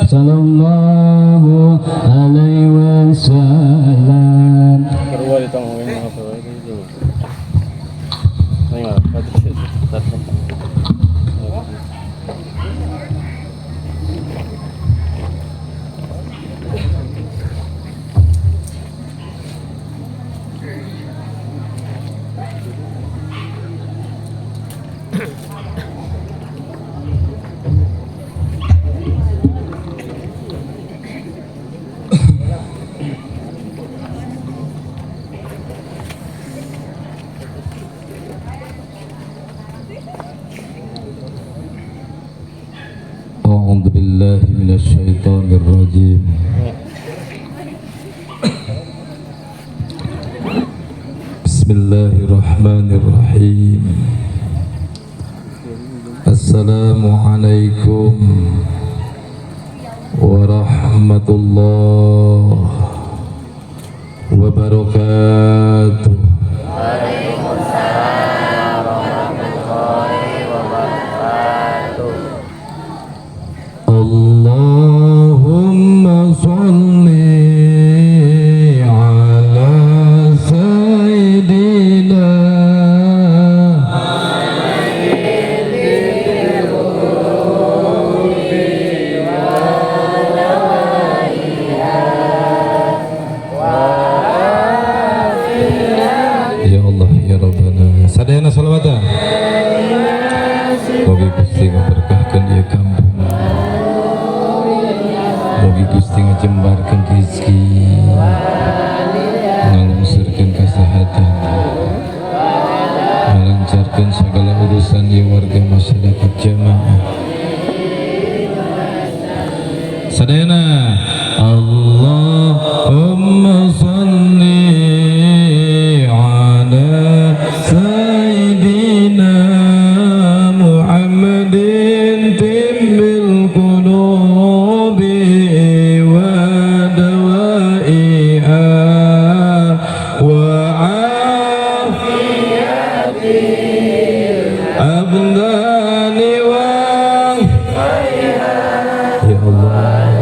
Sallallahu alaihi wasallam. Keluar itong mga kapatid dito. Ngayon, tatlo. A'udzu billahi minasyaitonir rajim. Bismillahirrahmanirrahim. Assalamualaikum warahmatullahi wabarakatuh. Waalaikumsalam warahmatullahi wabarakatuh. Allahumma salli ala sayyidina Ya Allah ya Rabbana. Sadayana salawatan. Mugi Gusti ngaberkahkeun ieu kampung. Mugi Gusti ngajembarkeun rezeki, ngalungsurkeun kesehatan, ngalancarkeun segala urusan ieu warga masyarakat jamaah. Sadayana Allahumma salli ala sayyidina Muhammadin tibbil qulubi wa dawaiha wa afiyatil abdani wa Ya Allah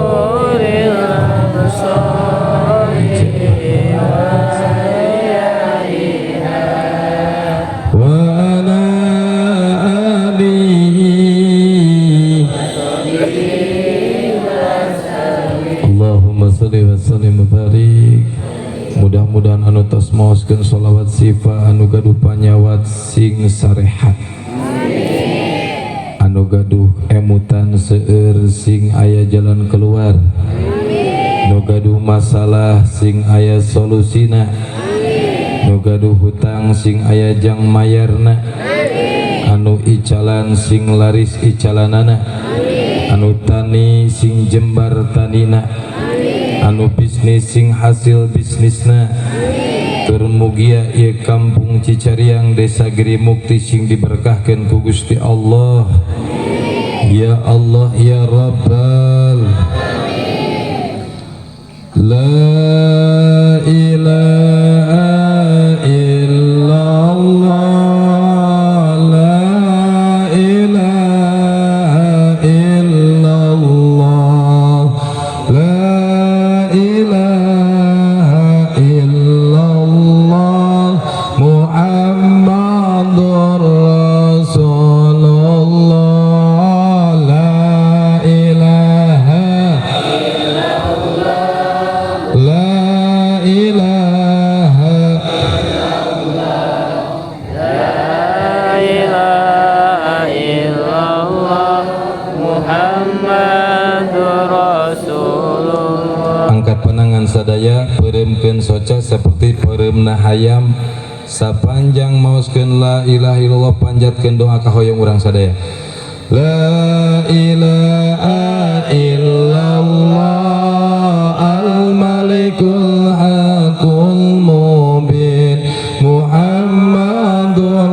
ya wa ala alihi. Allahumma salli wa sallim wa barik. Mudah-mudahan anu tos maoskeun sholawat sifa anu gaduh panyawat sing sarehat, anu gaduh emutan seueur sing aya jalan keluar, nu gaduh masalah sing aya solusina, nu gaduh hutang sing aya jang mayarna, anu icalan sing laris icalanana, anu tani sing jembar tanina, anu bisnis sing hasil bisnisna. Tur mugia ieu kampung Cicariang Desa Giri Mukti sing diberkahkeun ku Gusti Allah. Ya Allah ya Rabbal La ilaha illallah, la ilaha illallah, la ilaha illallah, Muhammadur Rasulullah. La ilaha illallah, la ilaha La ilaha illallah Muhammadur Rasulullah. Angkat panangan sadaya, peureumkeun soca seperti peureumna hayam. Sapanjang maoskeun la ilaha illallah, panjatkeun doa kahoyong urang sadaya. La ilaha illallah al-malikul hakul mubin Muhammadur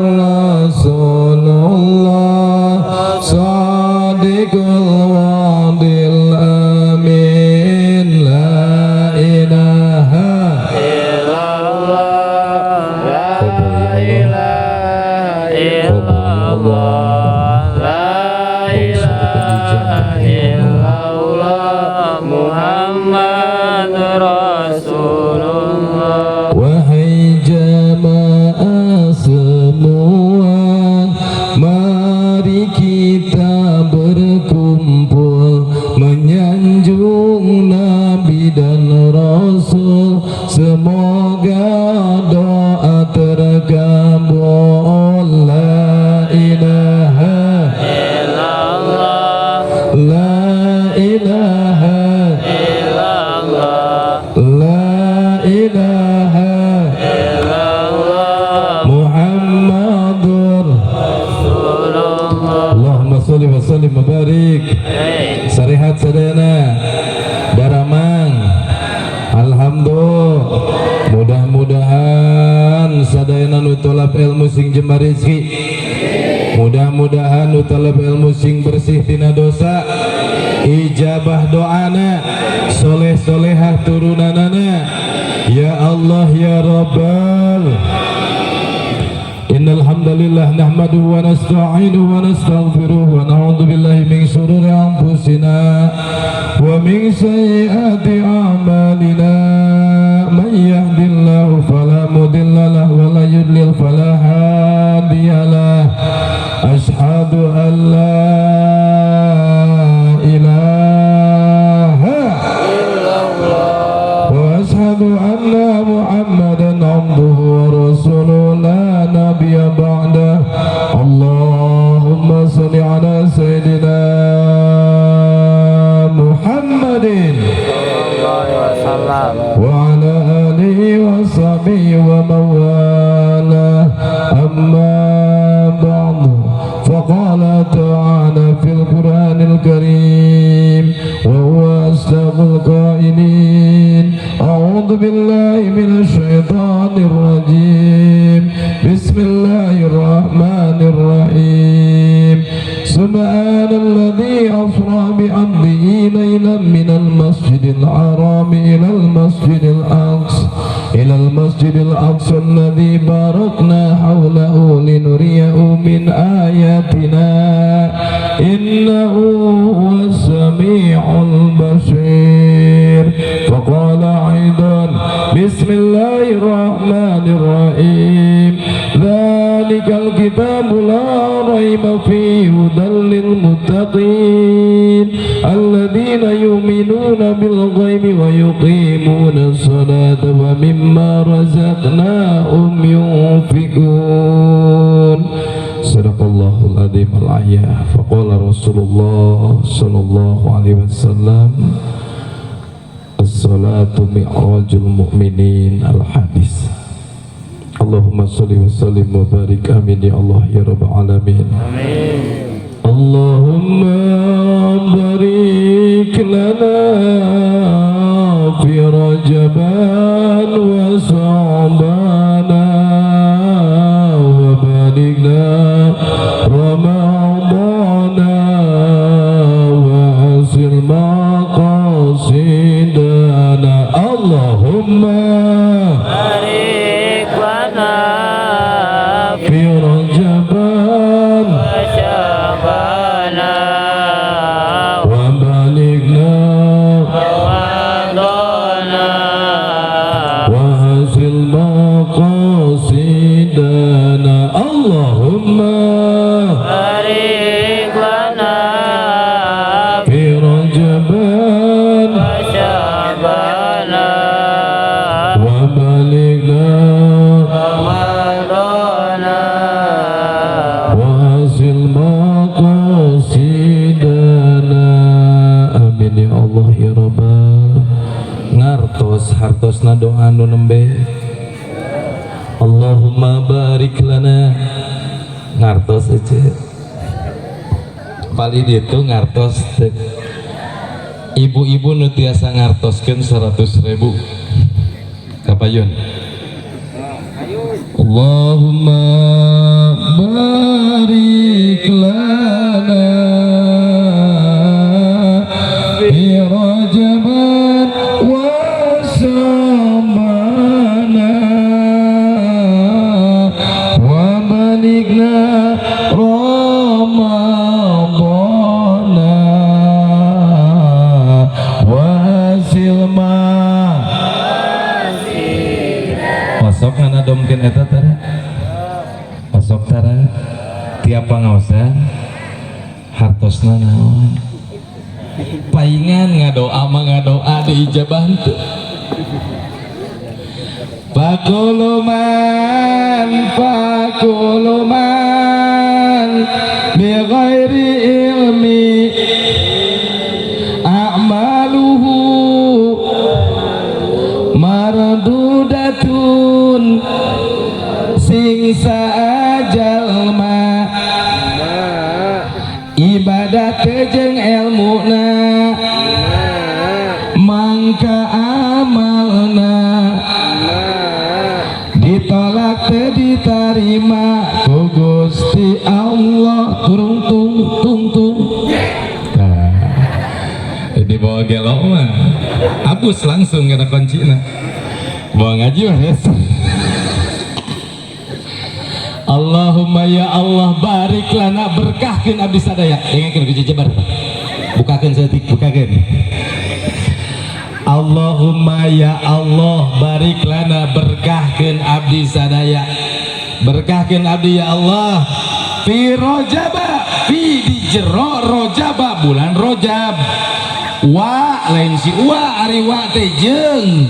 Rasulullah sadiqul wa'dil amin. La ilaha Illallah, la ilaha illallah, la ilaha Sarehat sadayana? Daramang? Alhamdulillah. Mudah-mudahan sadayana nu tolab ilmu sing jembar rezeki. Mudah-mudahan nu tolab ilmu sing bersih tina dosa, ijabah doana, soleh solehah turunanana. Ya Allah ya Rabbal. Innal hamdalillah nahmaduhu wa nasta'inuhu wa nastaghfiruh wa na'udzu billahi min shururi anfusina wa min sayyiati a'malina. Man yahdihillahu fala mudilla lahu wa la yudlil fala hadiya lahu. Ashhadu an la ilaha Illallah. Wa ashhadu anna Muhammadan abduhu wa rasuluhu la nabiyya ba'dah. Allahumma salli ala sayyidina Muhammadin Sallallahu alaihi wasallam. Wa ala alihi wa sahbihi wa mawala. Amma ba'du, faqala ta'ala fil Qur'anil Karim wa huwa asdaqul qailin: A'udzu billahi minasy syaithanir rajim. Bismillahirrahmanirrahim. Subhanalladzi asra bi'abdihi laylan minal masjidil harami ilal masjidil aqsa ilal masjidil aqsa alladzi barakna hawlahu linuriyahu min ayatina, innahu huwas samiul basir. Faqala aidan: Bismillahirrahmanirrahim. Dzalikal kitabu la raiba fihi hudan lil muttaqin alladzina yu'minuna bil ghaibi wa yuqimuna sholata wa mimma razaqnahum yunfiqun. Sadaqallahul azim al-ayah. Faqala Rasulullah sallallahu alaihi wasallam: As-salatu mi'rajul mu'minin. Al-hadis. Allahumma salli wa sallim wa barik. Amin ya Allah ya rabbal alamin. Amin. Allahumma barik lana fi Rajaban wa Sa'bana wa balighna Ramadana wa hasil maqasidana. Allahumma barik lana fi Rajaban wa Sya'bana wa balighna Ramadana wa hasil maqasidana. Allahumma barik lana fi Rajaban wa Sya'bana wa balighna Ramadana wa hasil maqasidana. Amin ya Allah ya Rabbal. Ngartos hartosna doa nu nembe Allahumma barik lana, ngartos ece paling itu ngartos teu. Ibu-ibu nu tiasa ngartoskeun 100.000 kapayun. Allahumma barik lana fi Rajaban wa Sya'bana wa balighna Ramadana wa hasil ma. Osok ngana domkeun eta tara? Osok tara? Tiap pangaosan hartosna naon? Paingan ngadoa mah ngadoa diijabah teu. Fakulu man bi ghairi ilmi a'maluhu mardudatun. Sing jalma ibadat jeung ilmuna. ka amalna, ditolak teh ditarima ku Gusti Allah. Turung tung tung tung. Nah, dibawa gelo mah hapus langsung kena kunci. Nah, bawa ngaji mah hese. Allahumma ya Allah, barik lana, berkahkeun abdi sadaya. Dengekeun ku jejebar, bukakeun saeutik, bukakeun. Allahumma ya Allah, barik lana, berkahkeun abdi sadaya, berkahkeun abdi ya Allah, fi rojaba, fi di jero, rojaba bulan rojab, wa lain si wa, ari wa teh jeung,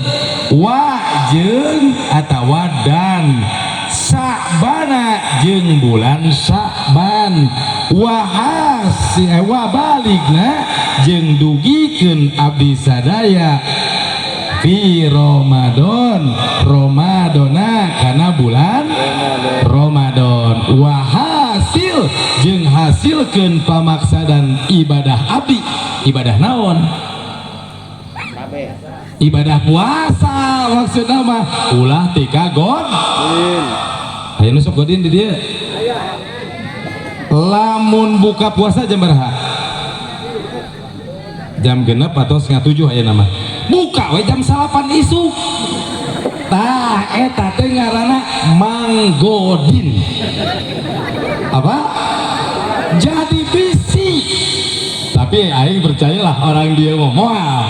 wa jeung atawa dan, Sa'bana jeung bulan Sa'ban, wa hasi wa baligna jeung dugikeun abdi sadaya, fi Ramadan, Ramadona kana bulan Ramadan, wa hasil jeung hasilkeun pamaksadan ibadah abdi. Ibadah naon? Ibadah puasa maksudna mah. Ulah tika god aya nu sok godin di dieu. Lamun buka puasa jam berapa? Jam 6 atau 6.30. Aya nama buka we jam 9 isuk. Tah, eta teh ngaranna manggodin. Apa jadi bisi? Tapi aing percayalah orang dia mau moal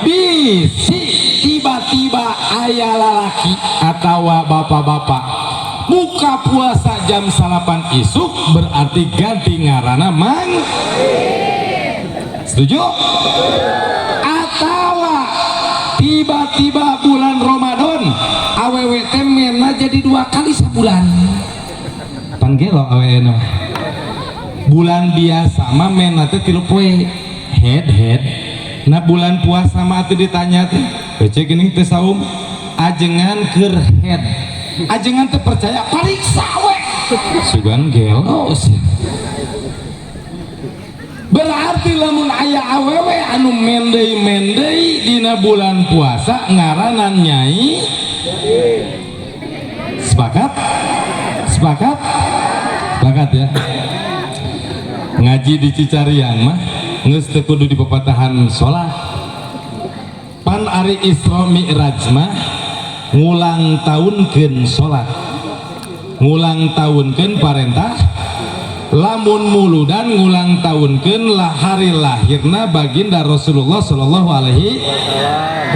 bisi. Tiba-tiba aya lalaki atau bapak-bapak buka puasa jam 9 isuk, berarti ganti ngarana mang. Setuju? Atau tiba-tiba bulan Ramadan awewe teh mena jadi dua kali sebulan. Pan gelo awewe mah. Bulan biasa mah mena teh 3 poe, head head. Nah, bulan puasa mah atuh ditanya teh, "Ece geuning teh saum ajengan keur head, ajengan teh percaya, pariksa we." Sugan gelo sih. Berarti lamun aya awewe anu mendei-mendei dina bulan puasa ngaranan nyai. Sepakat? Sepakat? Sepakat ya. Ngaji di Cicariang mah geus teu kudu di papatahan salat. Pan ari Isra Mi'raj mah ngulang tahunkeun salat, ngulang tahunkeun parentah. Lamun muludan ngulang tahunkeun lah hari lahirna baginda Rasulullah Shallallahu alaihi.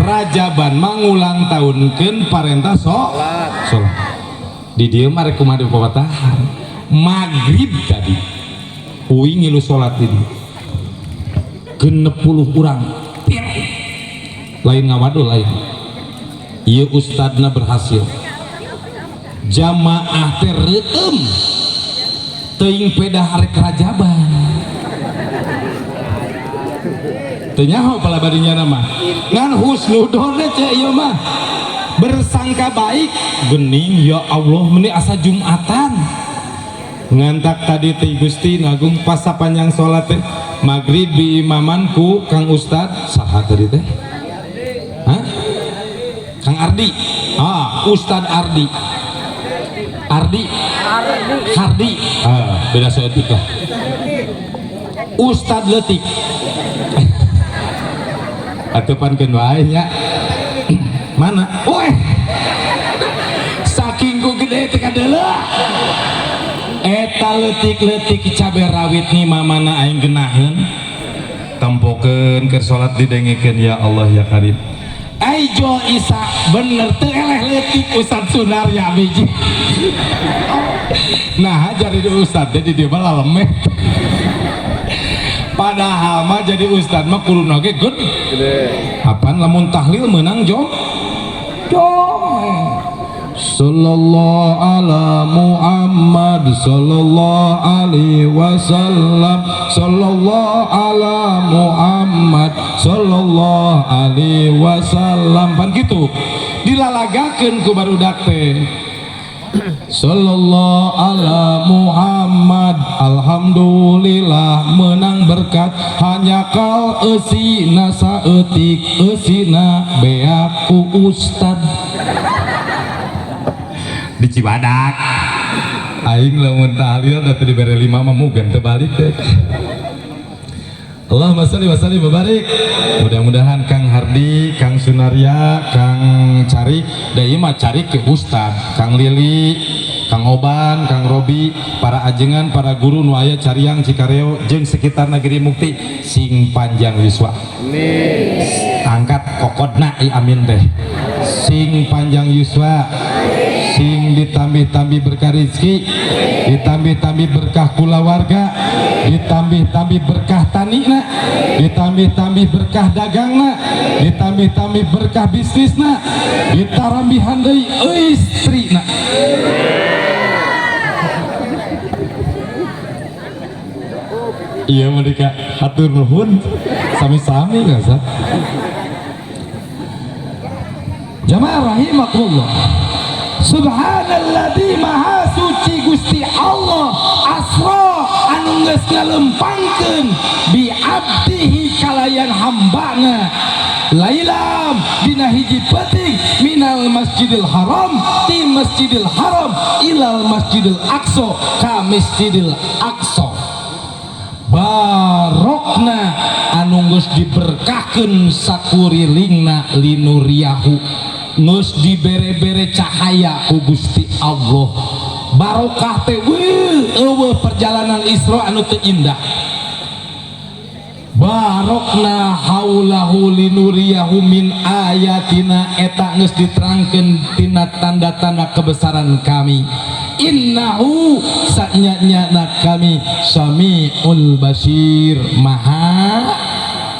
Rajaban mah ngulang tahunkeun parentah salat. Di dieu mah rek kumaha di papatahan? Maghrib tadi uing ngilu salat di dieu 60 urang. Pir. Lain ngawadul, lain ieu ustadna berhasil, jamaah teh reuteum teuing pedah arek rajaban. Teu nyaho palabadinya nama ngan husnudon cek ieu mah, bersangka baik gening. Ya Allah, meni asa Jumatan ngantak tadi teh. Gusti Agung, pas sapanjang salat teh maghrib di imaman ku Kang Ustad saha tadi teh? Hah? Kang Ardi. Ah, Ustad Ardi, Ardi, Hardi. Ah, beda saeutik lah. Ustad leutik atuh pankeun wae nya. Mana? Weh, saking ku gede teh kadeuleu eta leutik-leutik cabe rawit nih. Mamana aing genaheun tempokeun keur salat didengekeun. Ya Allah ya Karim. Aijo Isa bener teu eleh leutik Ustad Sunarya biji. Nah, jadi ustad teh di dieu mah lalemeh, padahal mah jadi ustad mah kuduna ge gede. Apaan lamun tahlil menang jom jom Sallallahu ala Muhammad sallallahu alaihi wasallam, sallallahu ala Muhammad sallallahu alaihi wasallam. Pan gitu dilalagakeun ku barudak teh. Sallallahu ala Muhammad. Alhamdulillah menang berkat hanjakal eusina saeutik eusina beak ku ustad di Cibadak. Aing lamun tahlil da teu dibere lima mah mugan teu balik teh. Allahumma sholli wa sallim wa barik. Mudah-mudahan Kang Hardi, Kang Sunarya, Kang Carik, da ieu mah Carik ke ustad, Kang Lili, Kang Oban, Kang Robi, para ajengan, para guru nu aya Cariang, Cikareo jeung sekitar Negeri Mukti sing panjang yuswa. Angkat kokodna i amin teh. Sing panjang yuswa, sing ditambih-tambih berkah rezeki, ditambih-tambih berkah kulawarga, ditambih-tambih berkah tanina, ditambih-tambih berkah dagangna, ditambih-tambih berkah bisnisna, ditarambihan deui istrina. Iya mereka hatur nuhun sami-sami enggak sah. Jamaah rahimakumullah. Subhanalladzi maha suci Gusti Allah asra anu geus ngalempangkeun bi abdihi kalayan hambana lailam dina hiji peuting minal Masjidil Haram ti Masjidil Haram ilal Masjidil Aqsa ka Masjidil Aqsa. Barokna anu geus diberkahkeun sakurilingna linuriyahu geus dibere-bere cahaya ku Gusti Allah. Barokah teh eueuh perjalanan Isra anu teu indah. Barokna haulahu linuriyahu min ayatina eta geus diterangkeun tina tanda-tanda kebesaran kami. Innahu sanya-nyana kami samiul basir, maha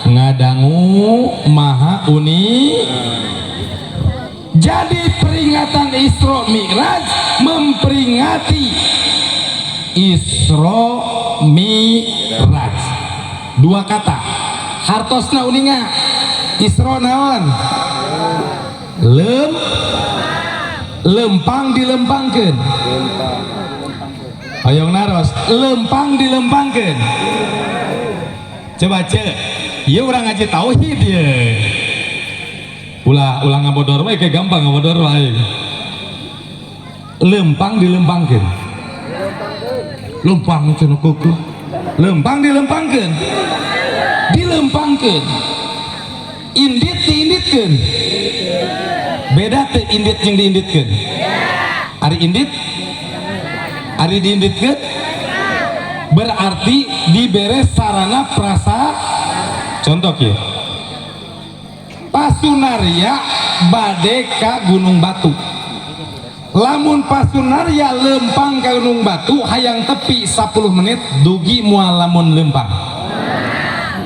ngadangu maha uni. Jadi peringatan Isra Mi'raj memperingati Isra Mi'raj. Dua kata. Hartosna uninga. Isra naon? Lem lempang dilempangkeun. Hoyong naros, lempang dilempangkeun. Coba cek. Ieu urang ngaji tauhid ye. Ulah ulah ngabodor wae kayak gampang ngabodor wae. Lempang dilempangkeun. Lempang cenah kuku. Lempang dilempangkeun. Dilempangkeun. Indit diinditkeun. Beda teh indit jeung diinditkeun. Ari indit? Ari diinditkeun? Berarti dibere sarana prasa. Contoh kieu. Pasunaria bade ka Gunung Batu. Lamun Pasunaria lempang ka Gunung Batu hayang tepi 10 menit dugi moal lamun lempang.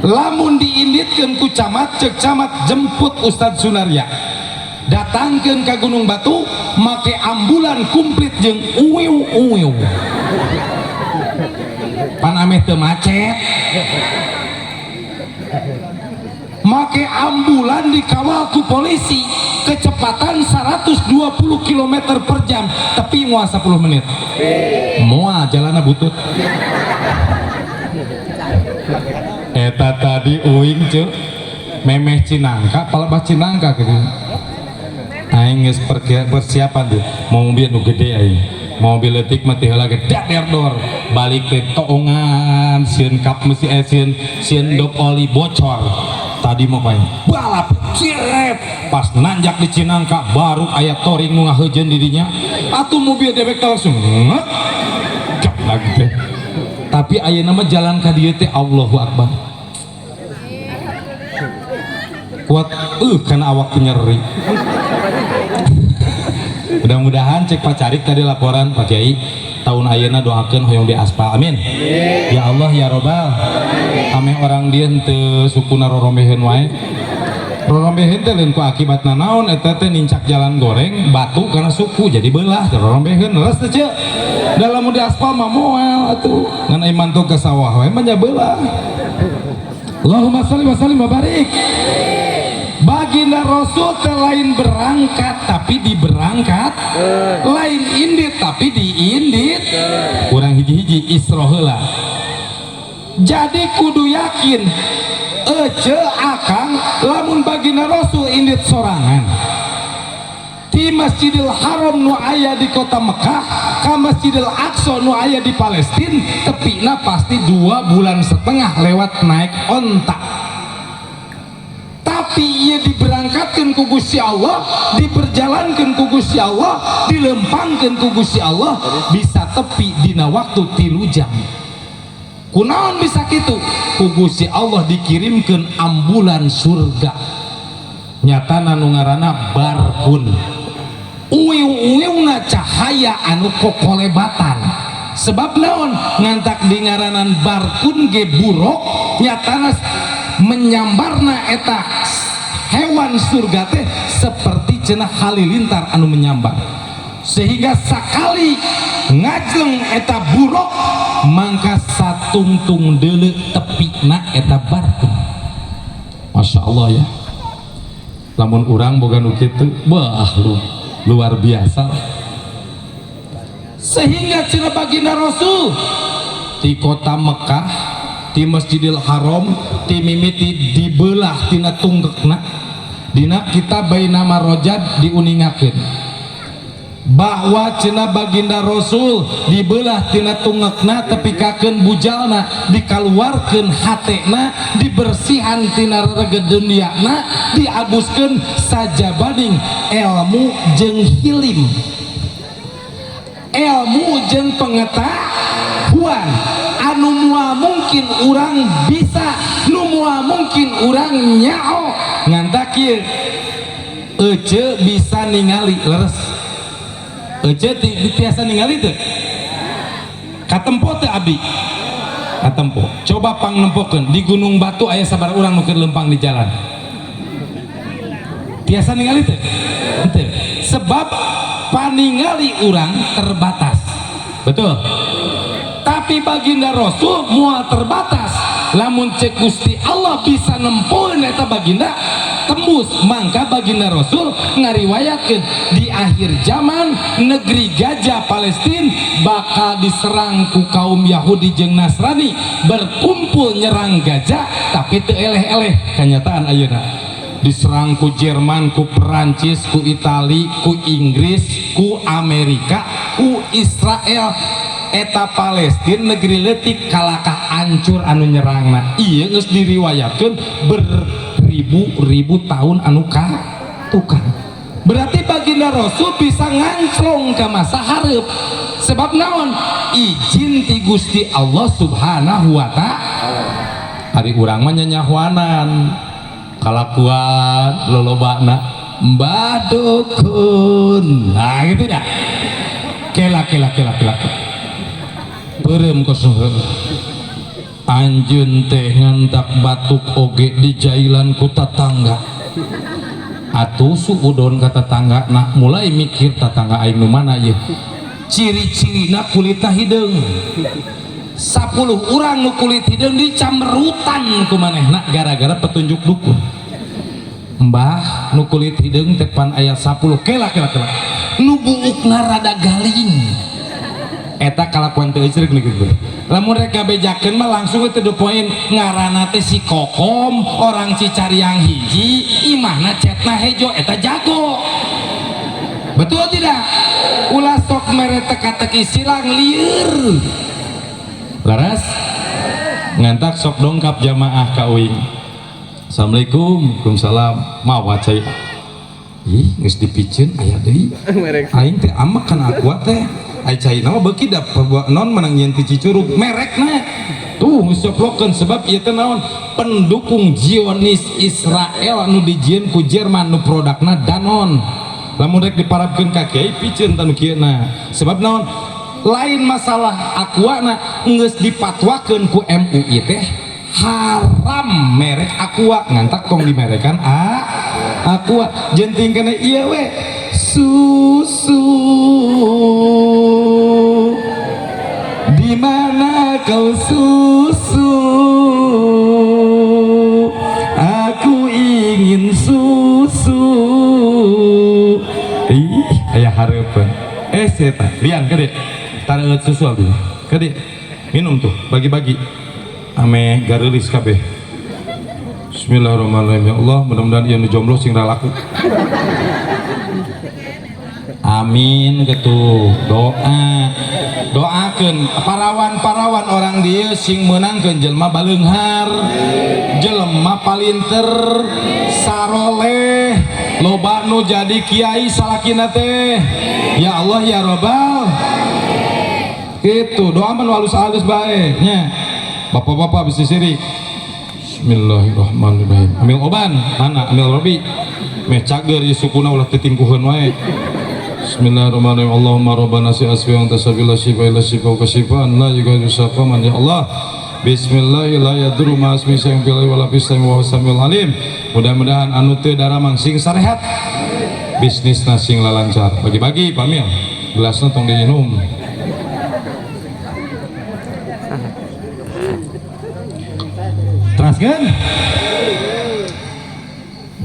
Lamun diinditkeun ku camat, cek camat jemput Ustadz Sunaria. Datangkeun ka Gunung Batu make ambulan komplit jeung uwiu-uwiu. Pan ameh teu macet. Make ambulan dikawal ku polisi kecepatan 120 km per jam tapi moal 10 menit moal jalanna butut. Eta tadi uing ceu memeh Cinangka palebah Cinangka gitu. Aing geus persiapan tuh mobil nu gede aing mobil leutik mah teh heula ge daderdor balik teh toongan sieun kap mesi sieun sieun dop oli bocor. Tadi mau paling balap ciret pas nanjak di Cinangka baru aya toring nu ngaheujeun di dinya atuh mobil dewek langsung ngek lagi teh. Tapi ayeuna mah jalan ka dieu teh Allahu Akbar kuat kana awak teh nyeri. Mudah-mudahan cek Pak Carik tadi laporan Pak Kiai tahun ayeuna doakeun hoyong di aspal, amin ya Allah ya robbal ameh orang dia teu sukuna rorombeheun wae. Rorombeheun teh lain ku akibatna naon eta teh nincak jalan goreng batu karena suku jadi belah rorombeheun leres teh ceu. Dalam di aspal mah moal atuh ngan iman tuh ke sawah wae mah nya belah. Allahumma sholli wa sallim wa barik. Baginda Rasul teh lain berangkat, tapi diberangkat, lain indit, tapi diindit. Kurang hiji-hiji Isra heula. Jadi kudu yakin, ece, akang, lamun baginda Rasul indit sorangan di Masjidil Haram nu aya di kota Mekah ka Masjidil Aqsa nu aya di Palestina, tepina pasti 2,5 bulan lewat naik onta. Tapi ia diberangkatkan ku Gusti Allah, diperjalankan ku Gusti Allah, dilempangkan ku Gusti Allah, bisa tepi dina waktu 3 jam. Kunaon bisa gitu? Ku Gusti Allah dikirimkan ambulan surga, nyatana nu ngaranna barkun, uiu-uiuna cahaya anu kokolebatan. Sebab naon ngantak di ngaranan barkun ge buruk, nyatana menyambarna eta hewan surga teh seperti cenah halilintar anu menyambar, sehingga sakali ngajleng eta buruk mangka satungtung deuleu tepina eta barkun. Masya Allah ya, lamun urang boga nu kitu, wah, lu, luar biasa. Sehingga cenah baginda Rasul di kota Mekah, di Masjidil Haram, di mimiti dibelah tina tunggekna. Dina kitab Bainama Rojad diuningakeun bahwa cenah baginda Rasul dibelah tina tunggekna, tepikakeun bujalna, dikaluarkeun hatena, dibersihan tina rereged duniana, diabuskeun sajabaning ilmu jeung hilim, ilmu jeung pengetahuan anu moal mungkin urang bisa, nu moal mungkin urang nyaho. Ngantak kieu, ece bisa ningali, leres ece tiasa ningali teu? Katempo teu abdi? Katempo. Coba pang nempokeun di Gunung Batu aya sabaraha urang nu keur lempang di jalan, tiasa ningali teu? Henteu. Sebab paningali urang terbatas, betul? Tapi baginda Rasul moal terbatas. Lamun cek Gusti Allah bisa nempoeun eta baginda tembus, mangka baginda Rasul ngariwayatkeun di akhir zaman negeri Gajah Palestina bakal diserang ku kaum Yahudi jeung Nasrani, berkumpul nyerang Gajah, tapi teu eleh-eleh. Kenyataan ayeuna diserang ku Jerman, ku Perancis, ku Itali, ku Inggris, ku Amerika, ku Israel. Eta Palestina negeri leutik kalakah hancur anu nyerangna. Ieu geus diriwayatkeun beribu-ribu tahun anu ka tukang. Berarti baginda Rasul bisa nganclong ke masa hareup. Sebab naon? Izin ti Gusti Allah Subhanahu wa Ta'ala. Ari urang mah nyanyahuanan kalakuan lolobana Mbah Dukun, nah gitu ya. Kela kela kela kela, peureum kosong. Anjeun teh ngantak batuk oge dijailan ku tatangga. Atuh suudon ka tetangga. Nah, mulai mikir, tetangga aing nu mana ye? Ciri-cirina kulitna hideung. 10 urang nu kulit hideung dicamerutan ku manehna gara-gara petunjuk dukun. Mbah, nu kulit hideung teh pan aya 10. Kela kela kela, nu buukna rada galing. Eta kalakuan teu ecrek nih gitu. Lamun rek ngabejakeun mah langsung to the point, ngaranna teh si Kokom, orang Cicariang hiji, imahna cetna hejo, eta jago, betul tidak? Ulah sok mere teka-teki silang lieur. Laras ngantak sok dongkap jamaah ka uing. Assalamualaikum. Waalaikumsalam. Mawa cai. Ih, geus dipiceun aya deui. Aing teh amek kana Aqua teh. Ai cai mah beuki da non menang nyieun ti Cicurug merekna. Tuh geus coplokeun, sebab ieu teh naon? Pendukung Zionis Israel anu dijieun ku Jerman, nu produkna Danone. Lamun rek diparabkeun ka kiai, piceun tanu kieu. Sebab naon? Lain masalah Aqua na, geus dipatwakeun ku MUI teh haram merek Aqua. Ngantak tong dimerekan a Aqua jenting kana ieu we, susu, di mana kau susu, aku ingin. Ingin susu. Ih, aya hareupeun. Eh, eta lian gede. Tareut susu abdi. Gede. Minum tuh, bagi-bagi. Ame gareulis kabeh. Bismillahirrahmanirrahim. Ya Allah, mudah-mudahan ieu nu jomblo sing laku. Amin gitu. Doa. Doakeun parawan-parawan orang dieu sing meunangkeun jelema baleunghar, jelema palinter, saroleh, loba nu jadi kiai salakina teh. Ya Allah ya Robbal. Gitu, doa mah nu alus-alus bae nya. Bapak-bapak bisa sirik. Bismillahirrahmanirrahim. Amil oban, mana amil robi. Meh cager ieu sukuna ulah titingkuheun wae. Bismillahirrahmanirrahim. Allahumma rabbana si asfi wa anta sabila syifa ila syifa wa syifaan la yughadiru saqaman ya Allah. Bismillahirrahmanirrahim. La yadurru ma ismi syai'un fil ardi wala fis samai wa huwas samiul alim. Mudah-mudahan anu teu daramang sing sarehat. Bisnisna sing lalancar. Bagi-bagi pamil. Gelasna tong diinum. Teraskeun.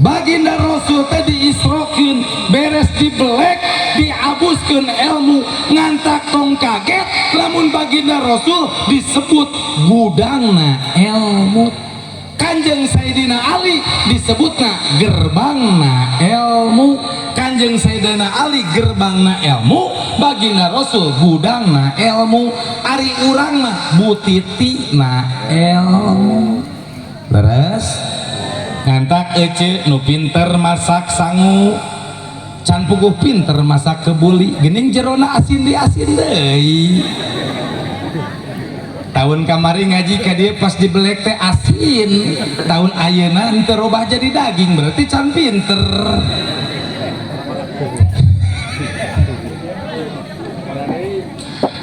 Baginda Rasul teh diisrokeun, beres dibelek, diabuskeun ilmu, ngantak tong kaget lamun baginda Rasul disebut gudangna ilmu. Kanjeng Sayyidina Ali disebutna gerbangna ilmu. Kanjeng Sayyidina Ali gerbangna ilmu, baginda Rasul gudangna ilmu, ari urang mah butitina ilmu. Leres? Ngantak ece nu pinter masak sangu can puguh pinter masak kebuli gening jerona asin di asin deui. Tahun kamari ngaji ka dieu pas dibelek teh asin, tahun ayeuna henteu robah jadi daging berarti can pinter.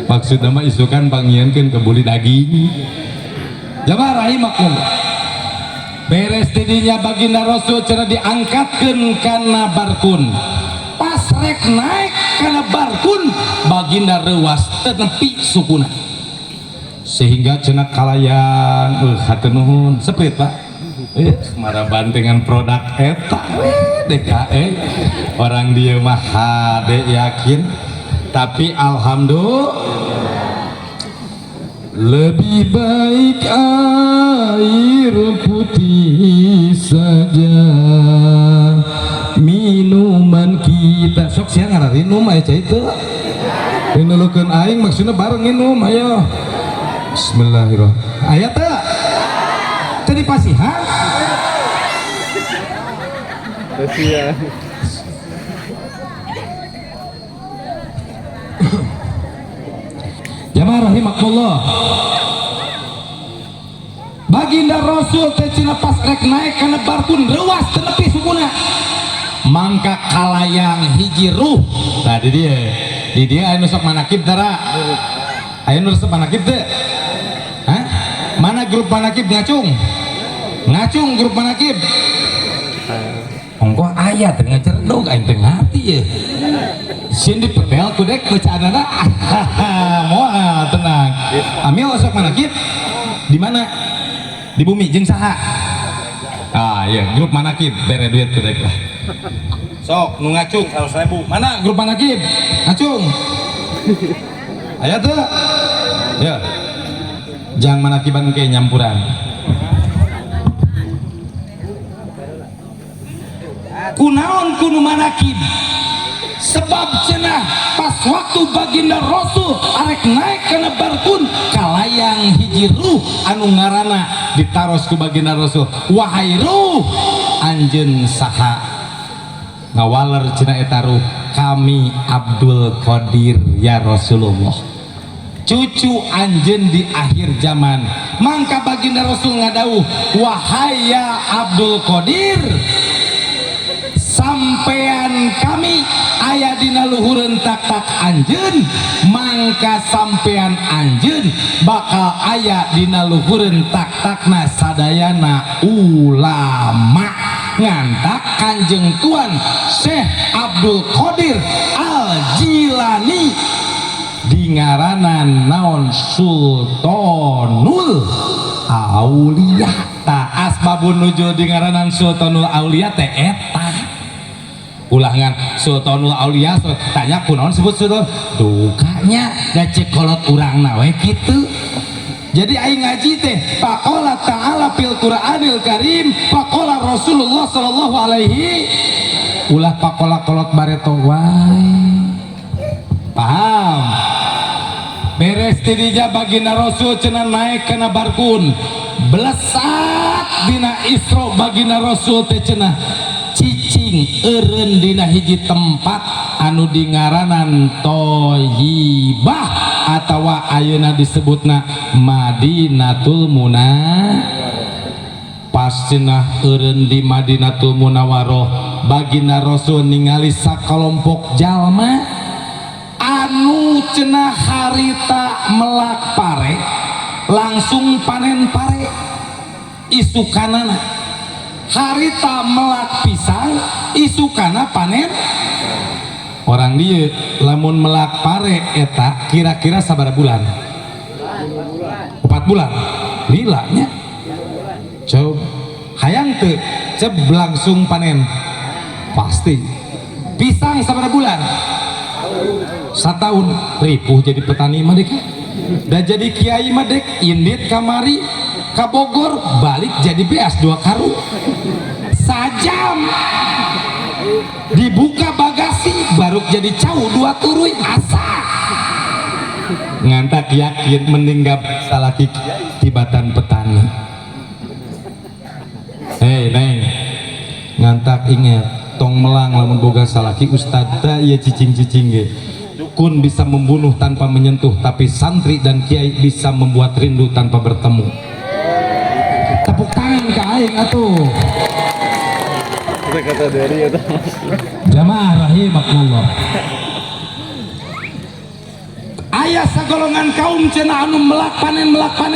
Maksudna mah isukan pangieunkeun kebuli daging. Jamaah rahimakumullah. Beres tidinya baginda Rasul cenah diangkatkeun kana barkun. Pas rek naik kana barkun baginda reuas teu nepi sukuna. Sehingga cenah kalayang hatur nuhun seprit Pak. Mara bantengan produk eta we DKE. Orang dieu mah hade yakin tapi alhamdulillah lebih baik air putih saja minuman kita. Sok siang ngarinum aya cai teu? Nulukeun aing maksudna bareng minum ayo. Bismillahirrahmanirrahim. Aya teu? Teu dipasihan? Kasihan. Jamaah rahimakumullah. Baginda Rasul teh cenah pas rek naik kana barkun reuas teu nepi sukuna. Mangka kalayang hiji ruh. Tah di dieu. Di dieu aya nu sok manakib tara? Aya nu resep manakib teu? Hah? Mana grup manakib ngacung? Ngacung grup manakib. Ongkoh aya teh ngacerdog aing teh ngarti ye. Sieun dipetel ku dek bacaanana. Moal tenang. Amil sok manakib di mana? Di bumi jeung saha? Ah iya, grup manakib bere duit ku dek lah. Sok nu ngacung 100.000. Mana grup manakib? Ngacung. Aya teu? Ya. Jang manakiban ke nyampuran. Kunaon kuno manakib? Sebab cenah pas waktu baginda Rasul arek naik kana barkun kalayang hiji ruh anu ngaranna ditaros ku baginda Rasul, wahai ruh anjeun saha? Ngawaler cenah eta ruh, kami Abdul Qadir ya Rasulullah, cucu anjeun di akhir zaman. Mangka baginda Rasul ngadawuh, wahai ya Abdul Qadir, sampean kami aya dina luhureun tak-tak anjeun, mangka sampean anjeun bakal aya dina luhureun tak-takna sadayana ulama. Ngantak Kanjeng Tuan Syekh Abdul Qadir Al-Jilani dingaranan naon Sultanul Auliya. Ta Asbabun nuzul di ngaranan Sultanul Aulia teh eta. Ulah ngan Sultanul Aulia tanya kunaon sebut sultan dukanya da cek kolot urangna we kitu. Jadi aing ngaji teh faqala ta'ala fil Qur'anil Karim, faqala Rasulullah sallallahu alaihi, ulah pakola kolot bareto wae. Paham? Beres tidinya baginda Rasul cenah naik kana barkun, belesat dina Isra baginda Rasul teh cenah cicing eureun dina hiji tempat anu dingaranan Thayyibah atawa ayeuna disebutna Madinatul Munawwarah. Pas cenah eureun di Madinatul Munawwarah, baginda Rasul ningali sakalompok jalma anu cenah harita melak pare langsung panen pare isukanana, harita melak pisang isukana panen. Orang dia lamun melak pare eta kira-kira sabaraha bulan? 4 bulan lilanya. Coba hayang teu ceb langsung panen pasti. Pisang sabaraha bulan? Satahun. Ripuh jadi petani mah dek, da jadi kiai mah dek indit kamari ka Bogor balik jadi beas 2 karung sajam, dibuka bagasi baru jadi cau 2 turuy asa. Ngantak yakin mending gak salaki tibatan petani. Hei neng, ngantak inget tong melang lamun boga salaki ustad teh ieu cicing-cicing ge. Dukun bisa membunuh tanpa menyentuh, tapi santri dan kiai bisa membuat rindu tanpa bertemu. Tepuk tangan ke aing atuh. Kata dari itu. Jamaah rahimakumullah. Aya sagolongan kaum cenah anu melak panen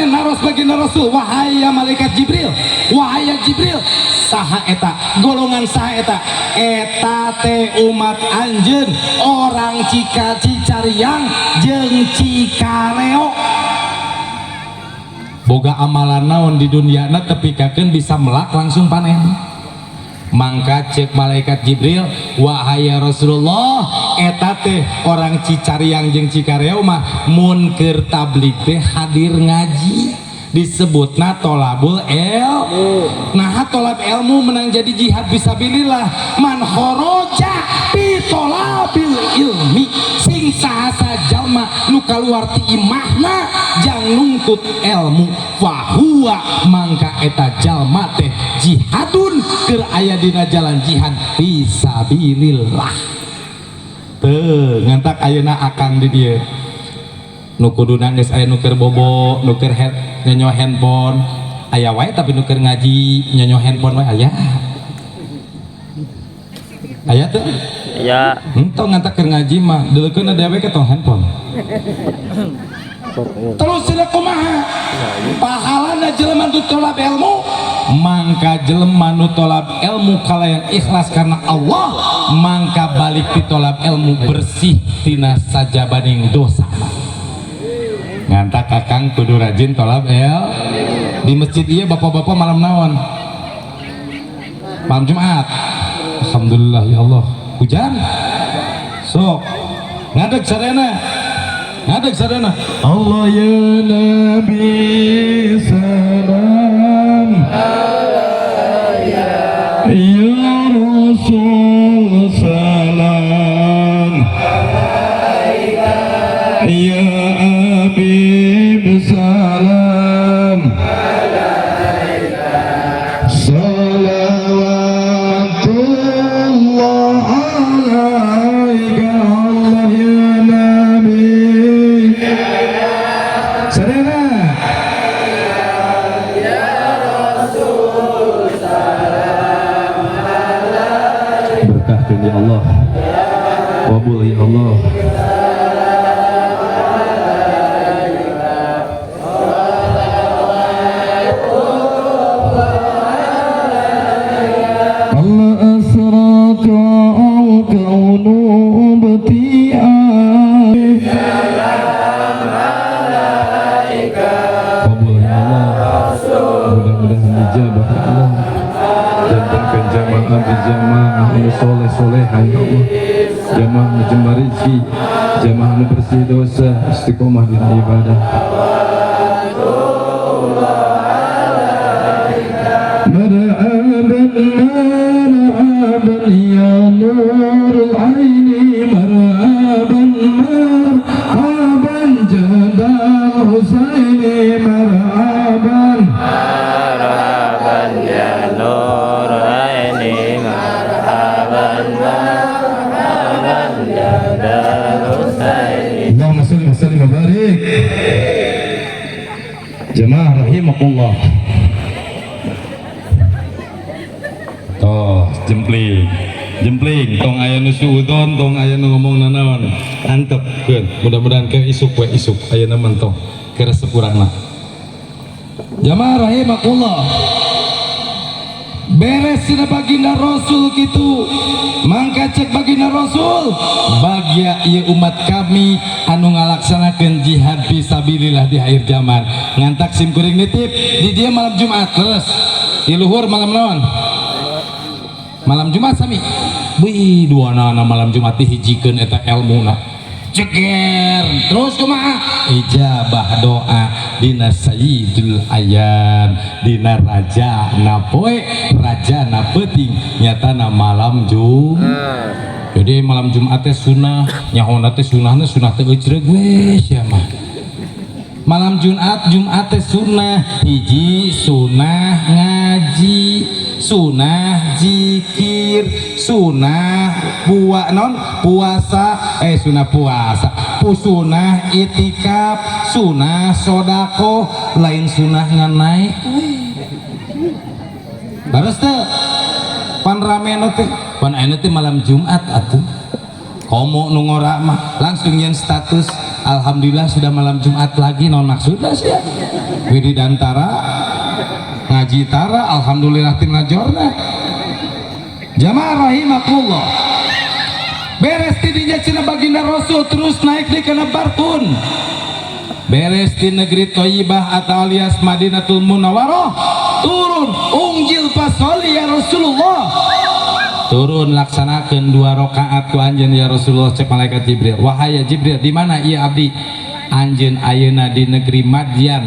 naros baginda Rasul, wahai ya malaikat Jibril, wahai ya Jibril, saha eta golongan saha eta? Eta teh umat anjeun orang Cika Cicariang jeung Cikareo. Boga amalan naon di duniana tepikakeun bisa melak langsung panen. Mangka cek malaikat Jibril, wahai ya Rasulullah, eta teh orang Cicariang jeung Cikareo mah mun keur tabligh teh hadir ngaji, disebutna tolabul ilmu. Nah tolab ilmu menang jadi jihad fisabilillah. Man kharaja fi tolabil ilmi, sing saha jalma nu kaluar ti imahna jang nuntut ilmu, fahuwa mangka eta jalma teh jihadun keur aya dina jalan jihad fisabilillah. Teu ngantak ayeuna akang di dieu nu kuduna geus aya nu keur bobo, nu keur nyonyo handphone aya wae, tapi nu keur ngaji nyonyo handphone wae aya. Aya teu? Ya. Entong ngantak keur ngaji mah deukeun dewek ke tong handphone. Terus sila kumaha? Pahalana jelema nu tolab ilmu, mangka jelema nu tolab ilmu kalayan ikhlas karena Allah, mangka balik ti tolab ilmu bersih tina sajabaning dosa. Ngantak kakang kudu rajin tolab ilmu. Di masjid ieu bapak-bapak malam naon? Malam Jumat. Alhamdulillah ya Allah. Hujan. Sok ngadeg sarena. Ngadeg sarena. Allah ya Nabi salam alaika ya Rasul salam alaika ya Habib salam alaika salawatullah alaika Allah ya Nabi sarena ya Rasul salam alaika. Berkahkan ya Allah, qabul ya Allah. Allah asraka al-kaunu bti'a qabul ya Allah. Mudah-mudahan dijabah ya Allah. soleh soleha ya Allah, jamaah nu jembar rezeki, jamaah nu bersih dosa, istiqomah dina ibadah. Marhaban marhaban ya nurul aini, marhaban marhaban jadal Husaini, marhaban Marhaban ya nur aini, marhaban marhaban jadal Husaini. Allahumma salli wa sallim wa barik. Jamaah rahimakumullah. Toh jempling jempling, tong aya nu suudzon, tong aya nu ngomong nanaon, antep keun. Mudah-mudahan ke isuk we isuk ayeuna mah tong ke resep urangna. Jamaah rahimakumullah. Beres cenah baginda Rasul kitu, mangka cek baginda Rasul, bagia ieu umat kami anu ngalaksanakeun jihad fisabilillah di akhir zaman. Ngantak sim kuring nitip di dia malam Jumat terus di luhur malam naon? Malam Jumat sami. Wih, dua nana malam Jumat dihijikeun eta elmuna. Ceger terus kumaha? Ijabah doa dina sayyidul ayan, dina raja na poe, raja na peuting, nyatana malam Jumat. Jadi malam Jumat teh sunah, nyahona teh sunahna sunah teh eucreug we sia mah. Malam Jumat, Jumat teh sunah, hiji sunah ngaji, sunah zikir, sunah pua non puasa, sunah puasa, sunah itikaf, sunah sodako, lain sunah ngan naik. Baru teh pan ramena teh, pan ayeuna teh malam Jumat atuh. Komo nu ngora mah langsung nyen status alhamdulillah sudah malam Jumat lagi, non maksudna sih ya. Wiridantara ngaji tara alhamdulillah tina jorna. Jamaah rahimakumullah. Beres tidinya cenah baginda Rasul terus naik di kana barkun. Beres di negeri Thayyibah atau alias Madinatul Munawwarah, turun ungjil pasoli ya Rasulullah. Turun laksanakan 2 rakaat ku anjeun ya Rasulullah, cek malaikat Jibril. Wahai ya Jibril, di mana ieu abdi? Anjeun ayeuna di negeri Madyan.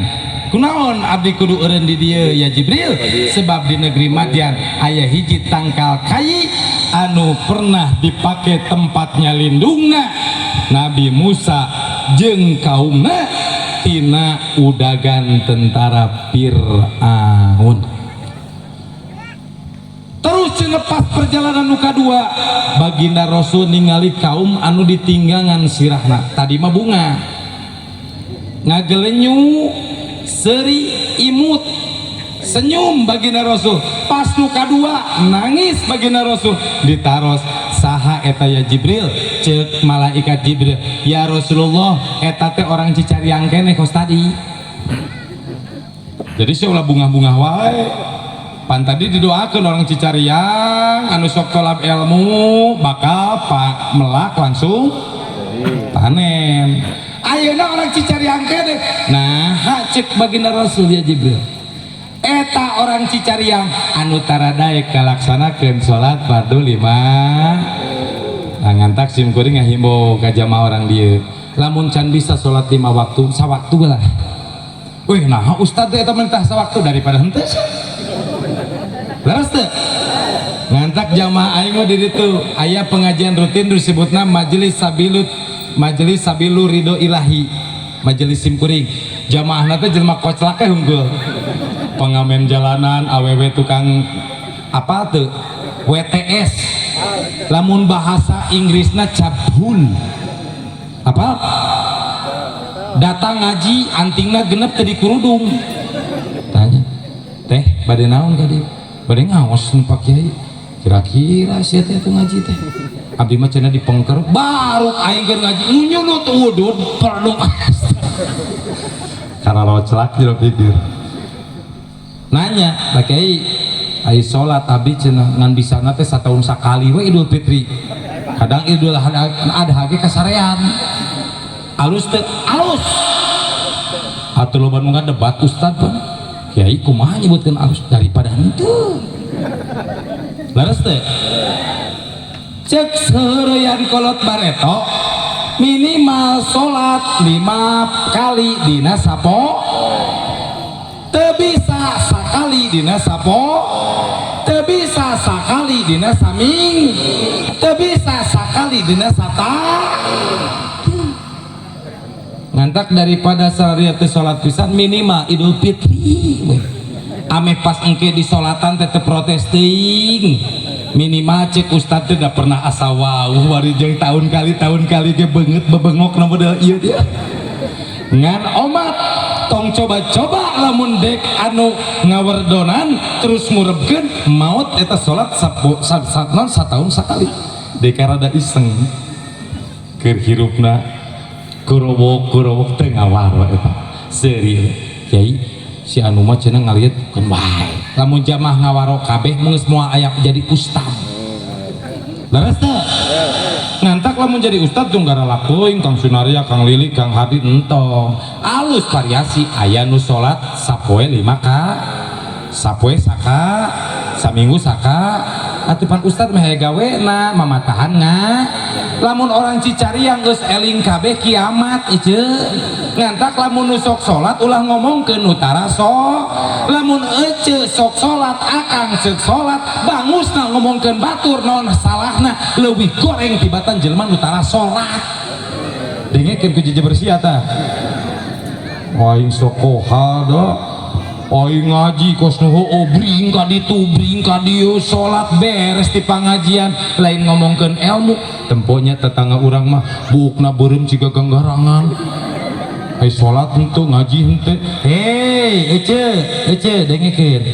Kunaon abdi kudu eureun di dieu ya Jibril? Sebab di negeri Madyan aya hiji tangkal kai anu pernah dipake tempatnya lindungna Nabi Musa jeung kaumna tina udagan tentara Fir'aun. Terus cenah pas perjalanan nu kadua baginda Rasul ningali kaum anu ditinggangan sirahna. Tadi mah bunga ngagelenyu seri imut senyum baginda Rasul. Pas nu kadua nangis baginda Rasul. Ditaros saha eta ya Jibril? Cek malaikat Jibril, ya Rasulullah eta teh orang Cicariang keneh kos tadi. Jadi sih ulah bunga-bunga wae. Pan tadi didoakan orang Cicariang anu sok tolab ilmu bakal pak melak langsung panen. Ayeuna orang Cicariang keneh. Nah, cek baginda Rasul ya Jibril, eta orang Cicariang anu taradaek kalaksanakeun salat fardu 5. Nah, ngantak sim kuring ngahimbau ka jamaah orang dieu, lamun can bisa salat 5 waktu sawaktu lah. Wih, nah ustad teh eta mentah sawaktu daripada henteu. Leres teu? Ngantak jamaah aing mah di ditu aya pengajian rutin disebutna majelis sabilut, majelis sabilu ridho ilahi, majelis simkuring. Jamaahna teh jelema koclak teh unggul. Pengamen jalanan, awewe tukang apa tuh? WTS. Lamun bahasa Inggrisna cabul. Apa? Datang ngaji antingna genep teu dikurudung. Tanya, "Teh, bade naon ka dieu?" Bade ngaos nu Pak Kiai. Kira-kira sia teh atuh ngaji teh. Abdi mah cenah dipengker, baru aing keur ngaji nyunut wudud perlu. Karena roclak jero pikir. Nanya, Pak Kiai, ai salat abdi cenah ngan bisana teh satahun sakali we Idul Fitri. Kadang Idul Adha ge kasarean. Alus teh alus. Atuh loba nu ngadebat ustad pan. Kiai kumaha nyebutkeun alus daripada henteu. Leres teh? Cek seureuyan kolot bareto, minimal salat 5 kali dina sapo, teu bisa sakali dina sapo, teu bisa sakali dina saming, teu bisa sakali dina sata. Ngantak daripada sehari teu salat pisan, minimal Idul Fitri we. Ame pas engke di solatan teh teu protes teuing. Minimal cek ustad teh da pernah asa wau wari jeung tahun kali ge beungeut bebengok na model ieu dia. Ngan omat tong coba-coba lamun dek anu ngawerdonan terus ngurebkeun maot eta salat sapo sa, sa, non sataun sakali. Dek rada iseng keur hirupna kurowok-kurowok teh ngawaro eta. Seuri kiai si anu mah cenah ngaliat keun wae. Lamun jamaah ngawaro kabeh mun geus moal aya jadi ustad. Leres teu? Ngantak lamun jadi ustad tong garalak teuing Kang Sunaria, Kang Lili, Kang Hadi entong. Alus variasi aya nu salat sapoe 5 ka, sapoe saka, saminggu saka. Atuh pan ustad mah aya gawena mamatahan nga. Lamun orang Cicariang geus eling kabeh kiamat ieu. Ngantak lamun nu sok salat ulah ngomongkeun nu tara so. Lamun ece sok salat akang ceuk salat bangusna ngomongkeun batur naon salahna leuwih goreng tibatan jelema nu tara salat. Dengekeun ku jiji bersih tah. Aing sok kohada. Aing ngaji kos nu heueuh bring ka ditu bring ka dieu salat beres di pangajian lain ngomongkeun ilmu. Temponya tetangga urang mah buukna beureum siga ganggarangan. Ai salat henteu ngaji henteu. Hei ece ece dengekeun.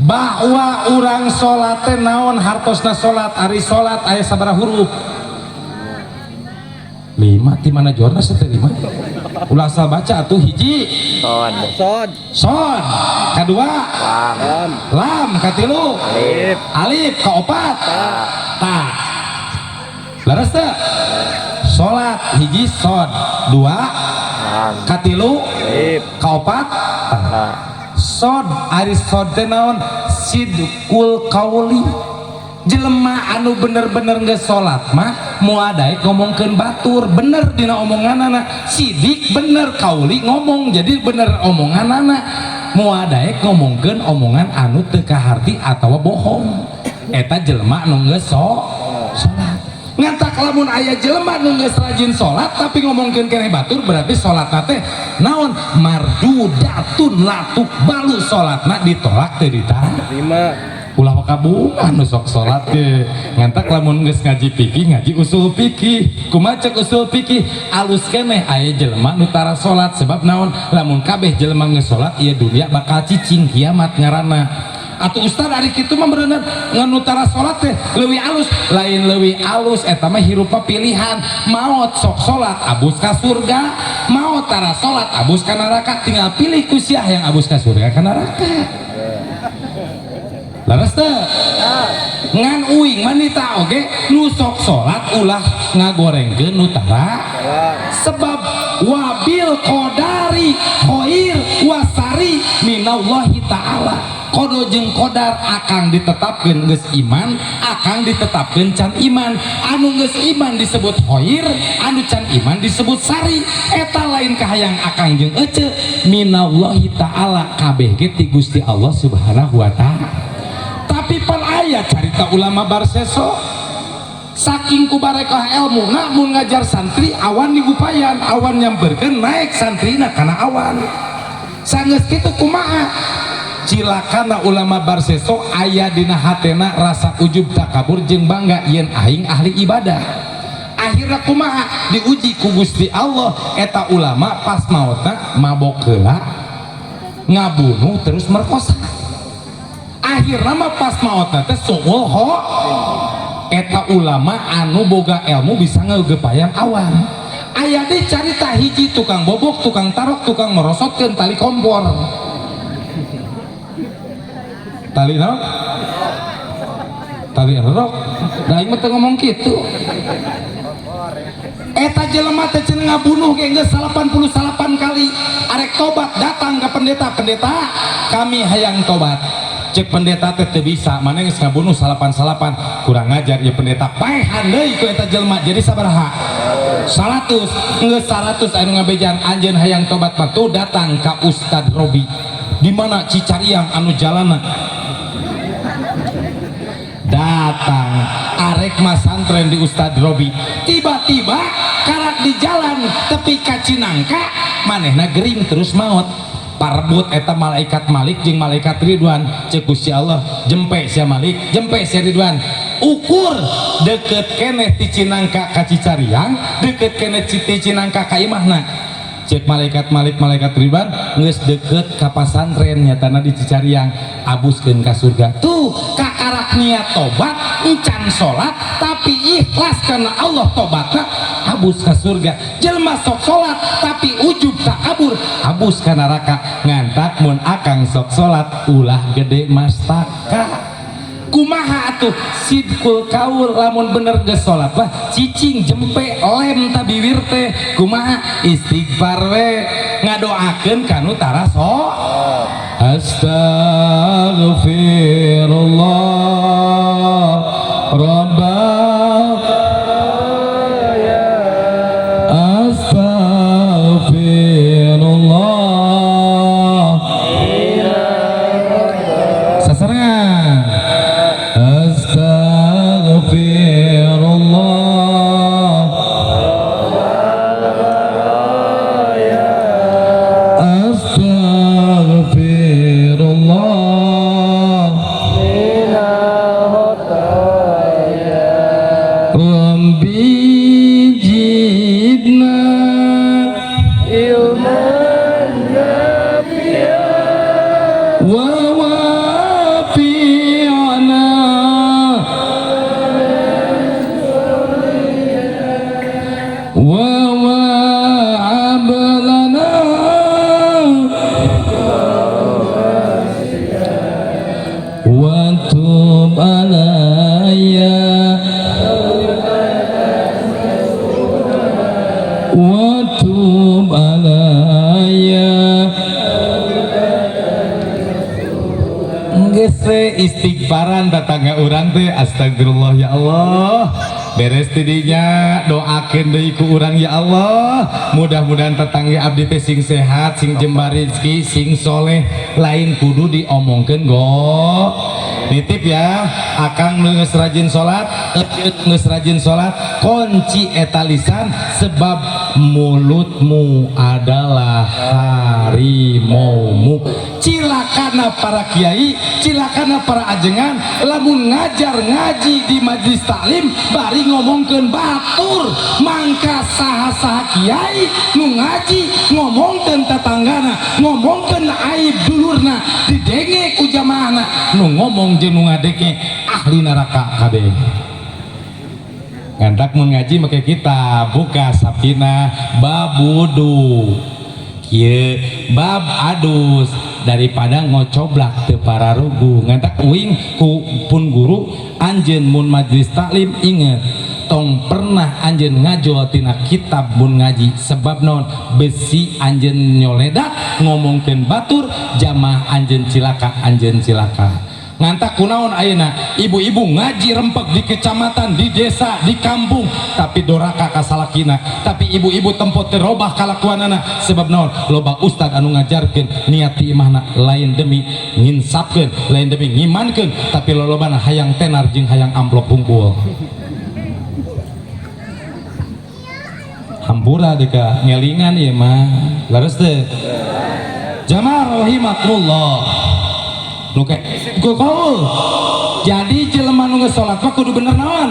Bahwa urang salat teh naon hartosna salat, ari salat aya sabaraha huruf? 5. Ti mana jorna teh 5? Ulah asal baca atuh. Hiji Son. Son. Son, kadua Lam. Lam. Lam, katilu Alif. Alif, kaopat Ta. Ta. Leres teu? Salat hiji son, dua Lam. Katilu Alif. Kaopat ta. Ta. Sod, ari sod teh naon? Sidqul qauli. Jelema anu bener-bener geus salat mah moal daek ngomongkeun batur, bener dina omonganana. Sidik bener kauli ngomong, jadi bener omonganana. Moal daek ngomongkeun omongan anu teu kaharti atawa bohong. Eta jelema anu geus salat. Ngantak lamun aya jelema nu geus rajin salat tapi ngomongkeun keneh batur, berarti salatna teh naon? Mardudatun la tuqbalu, salatna ditolak teu ditara. 5. Ulah wakabungan nu sok salat ge. Ngantak lamun geus ngaji fikih, ngaji usul fikih. Kumaha cek usul fikih? Alus keneh aya jelema nu tara salat, sebab naon? Lamun kabeh jelema geus salat ieu dunia bakal cicing, kiamat ngaranna. Atuh ustad ari kitu mah beuneur ngan nu tara salat teh leuwih alus, lain leuwih alus eta mah hirup pilihan. Maot sok salat abus ka surga, maot tara salat abus ka neraka, tinggal pilih ku sia yang abus ka surga ka neraka. Leres teu? Ngan uing manita oge nu sok salat ulah ngagorengkeun nu tara, sebab wabil qadari khair wasari minallahi ta'ala. Kodo jeung qadar akang ditetapkeun geus iman, akang ditetapkeun can iman. Anu geus iman disebut khair, anu can iman disebut sari. Eta lain kahayang akang jeung ece, minallahi ta'ala, kabeh ge ti Gusti Allah Subhanahu wa ta'ala. Tapi pan aya carita ulama Barseso, saking ku barekah ilmu mun ngajar santri awan digupayan, awan nyamperkeun naik santrina kana awan. Sanggeus kitu kumaha cilakana ulama Barseso aya dina hatena rasa ujub takabur jeung bangga yen aing ahli ibadah. Akhirna kumaha diuji ku Gusti Allah, eta ulama pas maotna mabok heula, ngabunuh terus merkosa. Akhirna mah pas maotna teh suul ho. Eta ulama anu boga ilmu bisa ngeugepayan awan. Aya deui carita hiji tukang bobok, tukang tarok, tukang merosotkeun tali kompor. Tali naon? Tali rok. Da aing mah teu ngomong kitu. Eta jelema teh cenah ngabunuh ge geus 88 kali. Arek tobat datang ke pendeta, pendeta kami hayang tobat. Cek pendeta teh teu bisa, mana geus ngabunuh salapan-salapan. Kurang ngajar ieu pendeta, paehan deui ku eta jelema. Jadi sabaraha? 100. Geus 100 anu ngabejaan anjeun hayang tobat mah tuh datang ka Ustad Robi. Di mana? Cicariang anu jalana. Datang arek masantren di Ustad Robi, tiba-tiba karak di jalan tepi ka Cinangka manehna gering terus maut. Parbut eta malaikat Malik jeung malaikat Ridwan. Cek Gusti Allah, jempe sia Malik, jempe sia Ridwan, ukur deket keneh ti Cinangka ka Cicariang, deket keneh ti Cinangka ka imahna. Cek malaikat Malik, malaikat Ridwan, geus deket ka pasantren nyatana di Cicariang, abuskeun ka surga. Tuh kakarak niat tobat, encan salat tapi ikhlas karena Allah tobatna, abus ka surga. Jelema sok salat tapi ujub takabur, abus ka neraka. Ngantak mun akang sok salat ulah gede mastaka. Kumaha atuh sidqul kaul lamun bener geus salat mah cicing jempe lem ta bibir teh? Kumaha? Istighfar we, ngadoakeun kanu tara so. Astaghfirullah Rabbal Astaghfirullah sasarengan. Astaghfirullah Astaghfirullah Rabbi zidna ilman nafi'a wa wafi'na wa wa'ab lana wa tub alayya wa tub alayya. Geus we istighfaran tetangga urang teh, astagfirullah ya Allah. Beres tidinya doakeun deui ku urang, ya Allah, mudah-mudahan tetangga abdi teh sing sehat, sing jembar rezeki, sing soleh. Lain kudu diomongkeun go. Nitip ya, akang nu geus rajin salat, geus rajin salat, kunci eta lisan, sebab mulutmu adalah harimaumu. Cilakana para kiai, cilakana para ajengan lamun ngajar ngaji di majlis taklim bari ngomongkeun batur. Mangka saha-saha kiai nu ngaji ngomongkeun tetanggana, ngomongkeun aib dulurna, didenge ku jamaahna, nu ngomong jeung nu ngadenge ahli neraka kabeh. Ngantak mun ngaji make kitab, buka Safinah bab wudu kieu, bab adus, daripada ngocoblak teu pararugu. Ngantak uing ku pun guru, anjeun mun majlis taklim inget, tong pernah anjeun ngajol tina kitab mun ngaji, sebab non besi anjeun nyoledak ngomongkeun batur, jamaah anjeun cilaka, anjeun cilaka. Ngantak kunaon ayeuna ibu-ibu ngaji rempeg di kecamatan, di desa, di kampung, tapi doraka ka salakina, tapi ibu-ibu tempo teu robah kalakuanana, sebab naon? Loba ustad anu ngajarkeun niat ti imahna lain demi nginsapkeun, lain demi ngimankeun, tapi lolobana hayang tenar jeung hayang amplop hungkul. Hampura deka ngelingan ieu mah leres teu. Jamaah rahimakumullah, nu kayak kaul, jadi jelema nu geus salat mah kudu bener naon?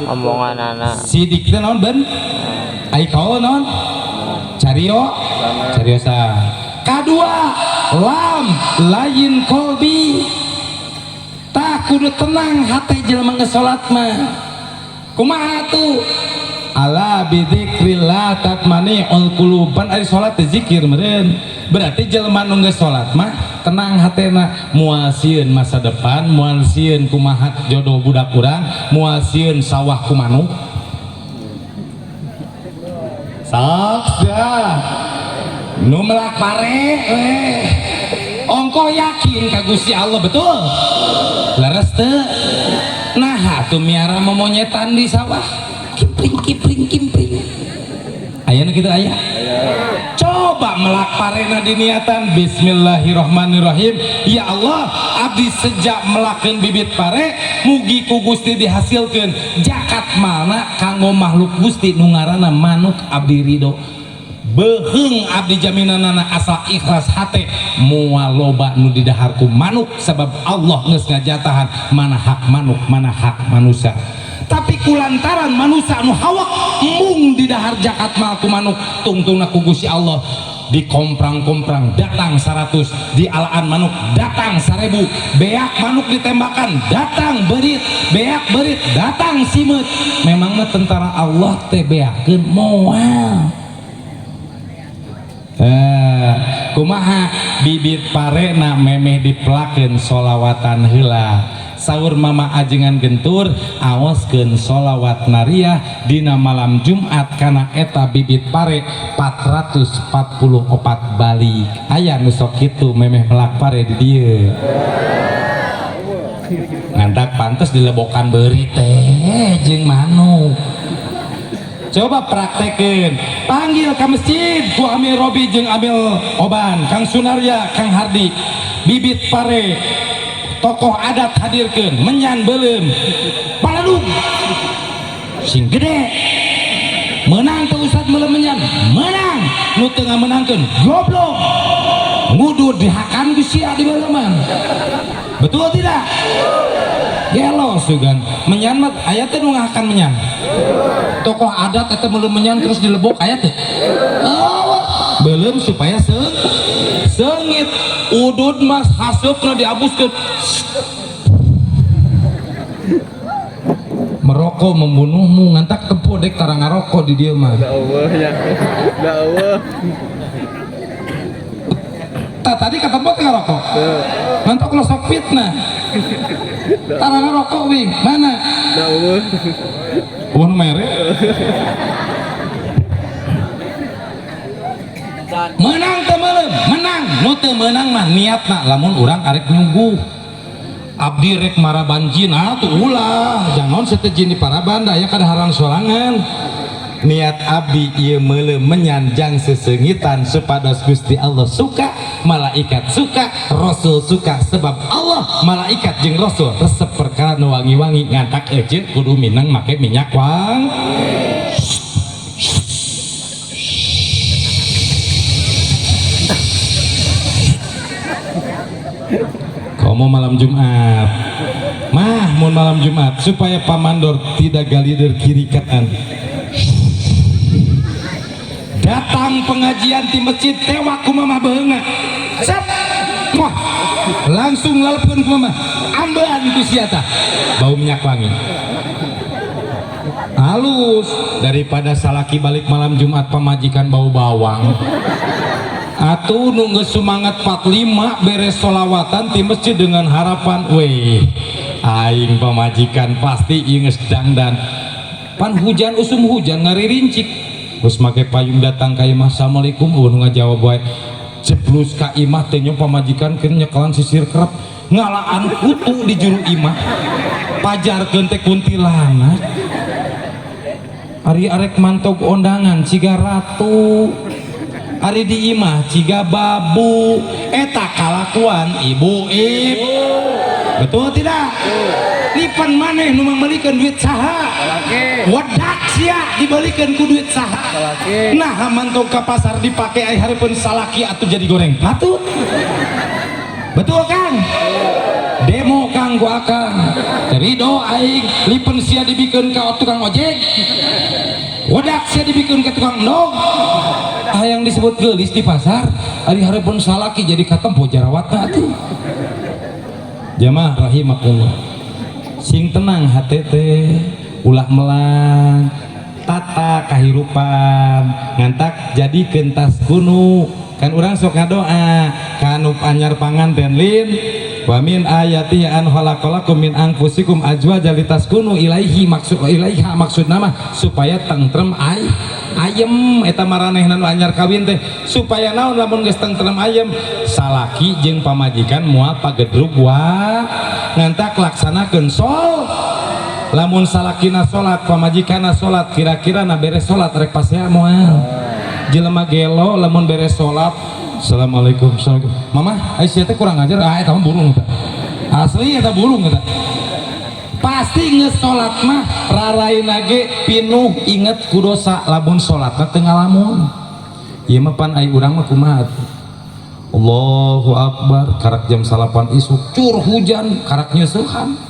Omongan anak. Sidik teh naon ben ai kaul naon? Cario, cariosa. Kadua lam lain kolbi. Tah kudu tenang hati jelema geus salat mah. Kumaha tuh? Ala bidzikrillah tatmani'ul qulub. Pan ari salat teh zikir meureun. Berarti jelema nu geus salat mah tenang hatena, moal sieun masa depan, moal sieun kumaha jodoh budak urang, moal sieun sawah ku manuk. Sok sia. Nu melak pare we. Ongkoh yakin ka Gusti Allah, betul? Leres teu? Nah, tuh miara momonyetan di sawah. Kimpring kimpring kimpring. Aya nu kitu aya? Coba melak parena diniatan bismillahirrahmanirrahim. Ya Allah, abdi sejak melakeun bibit pare, mugi ku Gusti dihasilkeun zakat malna kanggo makhluk Gusti nu ngaranna manuk, abdi ridho. Beheung abdi jaminanana, asal ikhlas hate, moal loba nu didahar ku manuk, sebab Allah geus ngajatahan mana hak manuk, mana hak manusia. Tapi kulantaran manusia nu hawak embung didahar zakat mal ku manuk, tungtungna ku Gusti Allah dikomprang-komprang datang 100, di alaan manuk datang 1000, beak manuk ditembakan datang berit, beak berit datang simeut. Memang mah tentara Allah teh beakeun moal. Eh, kumaha bibit parena memeh dipelakeun, solawatan heula. Saur mama ajengan gentur, aoskeun solawat nariah dina malam Jumat kana eta bibit pare 444 balik. Aya nu sok kitu memeh melak pare di dieu? Ngantak pantes dilebokan beurit teh jeung manuk. Coba praktekin, panggil ke masjid ku Amil Robi jeung Amil Oban, Kang Sunarya, Kang Hardi, bibit pare, tokoh adat hadirkan, menyan belum paladug sing gede. Menang tuh Ustad meuleum menyan? Menang. Nu teu ngamenangkeun goblok, ngudud dihakan ku sia di beleuman, betul tidak? Gelo sugan menyan mah aya teh nu ngahakan menyan? Tokoh adat eta meuleum menyan terus dilebok aya teh? Oh, belum supaya seungit. Udud mas haseupna diabuskeun. Merokok membunuhmu, ngantak tempo dek tara ngarokok di dieu mah. Allah ya. Allah. Tah, tadi kata teh ngarokok, ngantak lo sok fitnah tara ngarokok wing mana? Allah. Wah, mere menang teu meuleum? Menang. Nu teu meunang mah niatna. Lamun urang arek nyuguh, abdi rek maraban jin, ah tuh ulah, jangan seteu jin di paraban, da aya kadaharan sorangan. Niat abdi ieu meuleum menyan jang sesengitan supados Gusti Allah suka, malaikat suka, Rasul suka, sebab Allah, malaikat jeung Rasul resep perkara nu wangi-wangi. Ngantak eceun kudu minang make minyak wang. Komo malam Jumat mah, mun malam Jumat supaya pamandor tidak galider kiri kanan, datang pengajian di masjid tewak ku mamah beunga set, wah langsung lalepeun ku mamah, ambean ku sia tah bau minyak wangi halus. Daripada salaki balik malam Jumat pamajikan bau bawang atuh, nu geus semangat 45 beres solawatan di masjid dengan harapan weh aing pamajikan pasti ieu geus dangdan, pan hujan, usum hujan ngaririncik, geus make payung datang ka imah, assalamualaikum, eueuh nu ngajawab wae. Jeblus ka imah teh nyong pamajikan keur nyekelan sisir kerep, ngalaan kutu di juru imah, pajarkeun teh kuntilanak. Ari arek mantog ondangan ciga ratu, ari di imah ciga babu. Eta kalakuan ibu ib, betul tidak? Lipan maneh nu mangmelikeun duit saha? Wedak sia dibelikeun ku duit saha? Nah, mantog ka pasar dipake ai hareupeun salaki atuh jadi goreng patut, betul Kang? Demo Kang ku akang terido aing, lipen sia dibikeun ka tukang ojek, wedak sia dibikeun ka tukang endog. Hayang disebut geulis di pasar, ari hareupeun salaki jadi katempo jarawatna atuh. Jamaah rahimakumullah, sing tenang hate teh, ulah melang, tata kahirupan ngantak jadi kentas kunu. Kan urang sok ngadoa kanu anyar panganten lin, wa min ayati an khalaqalakum min anfusikum azwaja litaskunu ilaihi, maksud ilaiha, maksud nama supaya tentrem ai. Ayem eta maranehna nu anyar kawin teh supaya naon? Lamun geus tentrem ayem, salaki jeung pamajikan moal pagedrug wa ngantak laksanakeun sol. Lamun salakina salat, pamajikanna salat, kira-kira na beres salat rek pasea moal? Jelema gelo lamun beres salat, "Assalamualaikum, assalamualaikum, mama." Ai sia teh kurang ajar. Ah, eta mah burung eta, asli eta burung eta. Pasti geus salat mah raraina ge pinuh inget ku dosa lamun salatna teu ngalamun. Ieu mah pan ai urang mah kumaha atuh? Allahu Akbar, karak jam 9 isuk, cur hujan, karak nyeusehan.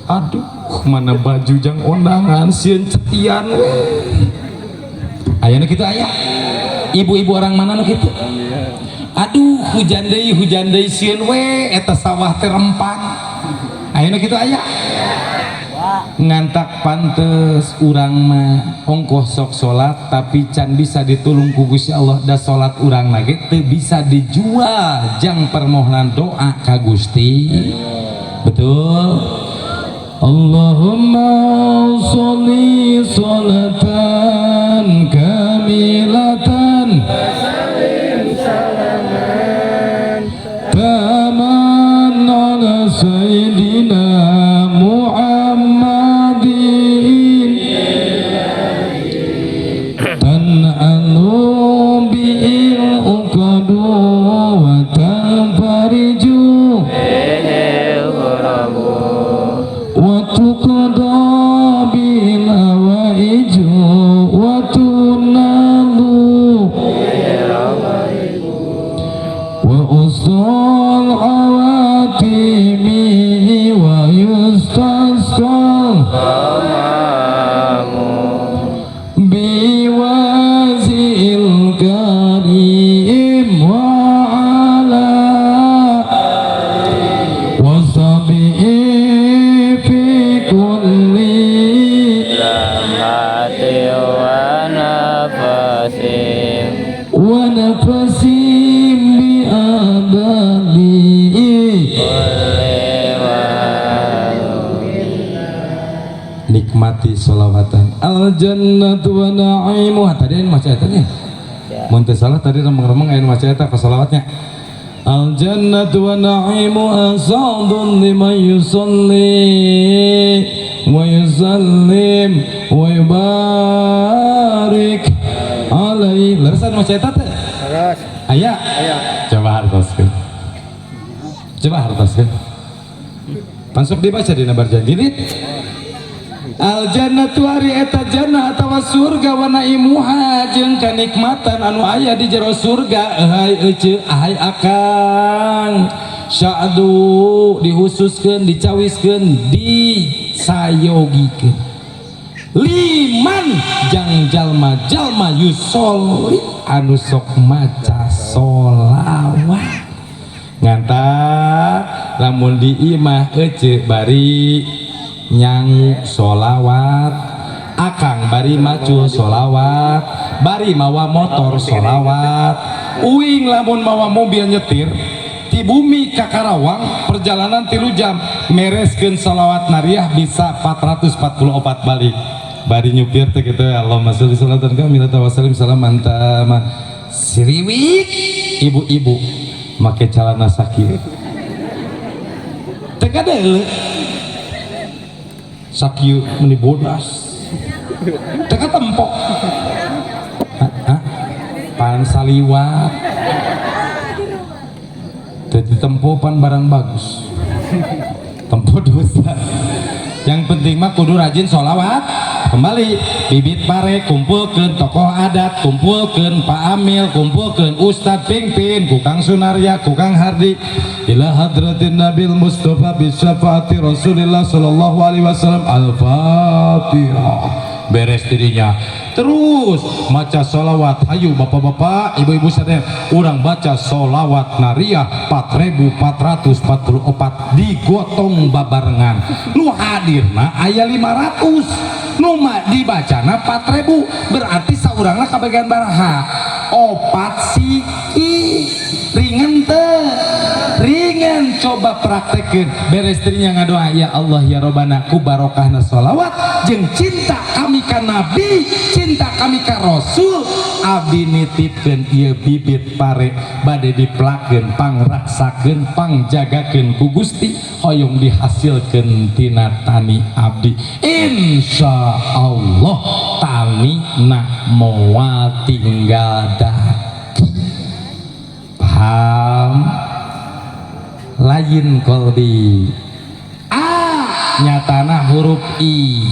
Aduh, mana baju jang ondangan, sieun cetian we. Aya nu kitu aya? Ibu-ibu orang mana nu kitu? Aduh, hujan deui, hujan deui, sieun we eta sawah teh rempang. Aya nu kitu aya? Ngantak pantes urang mah ongkoh sok salat tapi can bisa ditulung ku Gusti Allah, da salat urang lagi teu bisa dijual jang permohonan doa ka Gusti. Betul. Allahumma sholli sholatan kamilatan taman ala sayyidina Muhammadin tan'alu bi'il uqadu wa tanfariju wa tuqda bil hawaiju wa tunalu wa usul awatimi wa yustasqal biwazil karim wa ala wasabihi fi kulli lamhati wa nafasin wa nafasim bi adali kulli wa Nikmati solawatan. Al jannatu wa na'imuha. Tadi anu maca eta nya? Mun teu salah tadi remeng-remeng aya nu maca eta ka solawatnya. Al jannatu wa na'imuha sa'dun liman yusalli wa yusallim wa yubarik alaihi. Leresan maca eta teh? Leres. Aya? Aya. Coba hartoskeun, coba hartoskeun. Langsung dibaca dina Barzanji. Al jannatu ari eta jannah atawa surga, wa naimuha jeung kanikmatan anu aya di jero surga, hai ece, hai akang, sya'du dihususkeun, dicawiskeun, disayogikeun liman jang jalma-jalma yusolli anu sok maca solawat. Ngantak lamun di imah ece bari nyangu solawat, akang bari macul solawat, bari mawa motor solawat. Uing lamun mawa mobil nyetir ti bumi ka Karawang, perjalanan 3 jam, mereskeun solawat nariah bisa 444 balik. Bari nyupir teh gitu ya, Allahumma sholli sholatan kamilatan wa sallim salaman tama. Siriwik ibu-ibu make celana sakit teh kadeule sakieu meni bodas teh katempok. Hah? Pan saliwat teu ditempo, pan barang bagus tempo dosa. Yang penting mah kudu rajin sholawat. Kembali, bibit pare kumpulkeun tokoh adat, kumpulkeun Pak Amil, kumpulkeun Ustadz Pingpin, ku Kang Sunarya, ku Kang Hardi, ila hadratin Nabil Mustafa bisyafaati Rasulillah sallallahu alaihi wasallam, Al-Fatihah. Beres dirinya terus maca sholawat. Hayu bapak-bapak, ibu-ibu sadaya, urang baca sholawat nariah 4444 digotong babarengan. Nu hadirna aya 500, nu mah dibacana 4000, berarti saurangna kabagian baraha? Opat siki. Ringan teu? Ringan. Ngan coba praktekeun, beres dirinya ngadoa, ya Allah ya Robbana, ku barokahna sholawat jeung cinta kami ka Nabi, cinta kami ka Rasul, abdi nitipkeun ieu bibit pare, bade diplakeun, pangraksakeun, pangjagakeun ku Gusti, hoyong dihasilkeun tina tani abdi. Insya Allah tani na moal tinggal daki. Paham? Lain kolbi A, nyatana huruf I,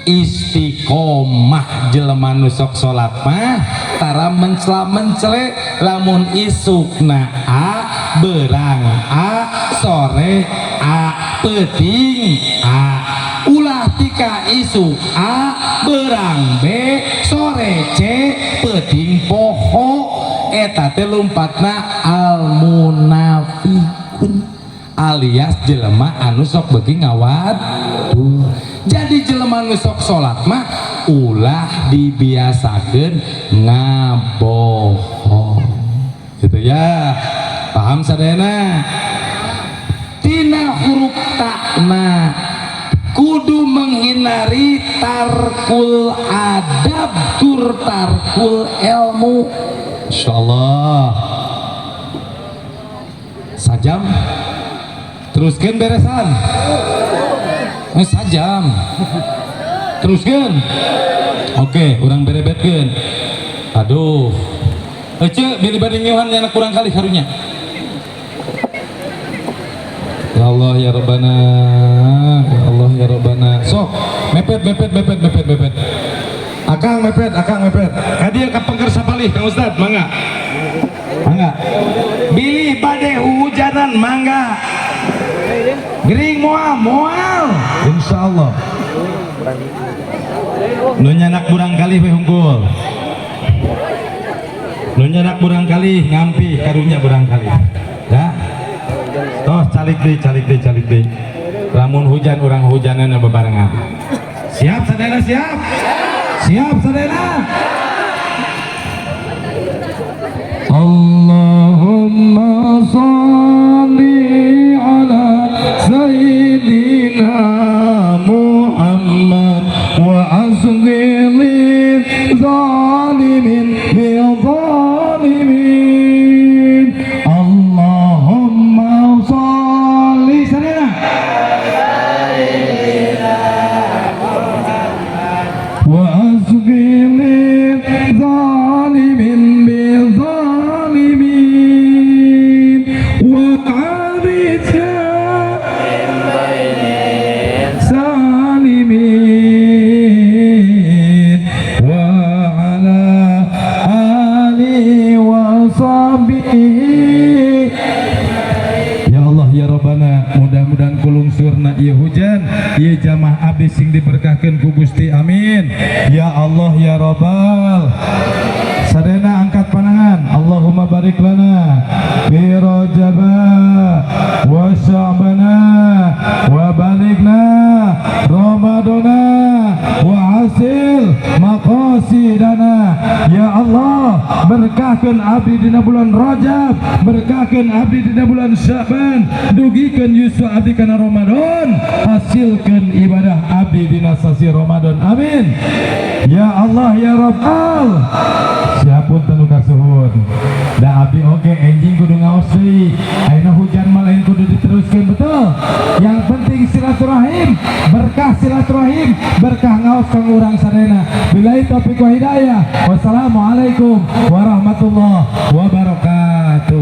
istiqomah. Jelema nu sok salat mah tara mencla mencele. Lamun isukna A, berang A, sore A, peuting A. Ulah tika isuk A, berang B, sore C, peuting poho. Eta teh lumpatna al munafikun, alias jelema anu sok beuki ngawaduh. Jadi jelema nu sok salat mah ulah dibiasakeun ngabohong gitu ya. Paham sadayana? Tina huruf takna kudu menghindari tarkul adab tur tarkul ilmu. Insyaallah sajam teruskan beresan, sajam teruskan. Oke, urang berebetkeun. Aduh, Ece, bilih bade ngiuhan nyana kurang kali karunya. Ya Allah ya Rabbana, ya Allah ya Rabbana. Sok mepet mepet mepet mepet mepet. Akang mepet, akang mepet. Kadieu ka pengker sapalih, Kang Ustad, mangga. Mangga. Bilih bade hujanan, mangga. Gering moal, moal. Insyaallah. Nu nyanak burang kali we hungkul. Nu nyanak burang kali ngampi karunya burang kali. Ya. Toh calik deui, calik deui, calik deui. Lamun hujan, urang hujanan bebarengan. Siap sadayana, siap? Siap sadayana? Allahumma sholli ala sayyidina Muhammad wa asghili zalimin bi zalimin. Allahumma sholli sadayana wa asghili zalimin bi zalimin wa arijna salimin wa ala alihi wa sahbihi. Ya Allah ya Rabbana, mudah-mudahan kulungsurna ieu hujan, ieu jamaah abdi sing diberkahkeun ku Gusti, amin ya Allah ya Rabbal. Sadayana angkat panangan. Allahumma barik lana fi Rajaba wa Sya'bana wa baligna Ramadana wa hasil maqasidana. Ya Allah, berkahkeun abdi dina bulan Rajab, berkahkeun abdi dina bulan Sya'ban, dugikeun yuswa abdi kana Ramadan, hasilkeun ibadah abdi dina sasi Ramadan, amin ya Allah ya Rabbal. Siapun tenu kasuhun da abdi oge enjing kudu ngaos deui. Ayeuna hujan mah lain kudu diteruskeun, betul. Yang penting silaturahim, berkah silaturahim, berkah ngaos kang urang sadayana. Billahi taufiq wa hidayah, wassalamualaikum warahmatullahi wabarakatuh.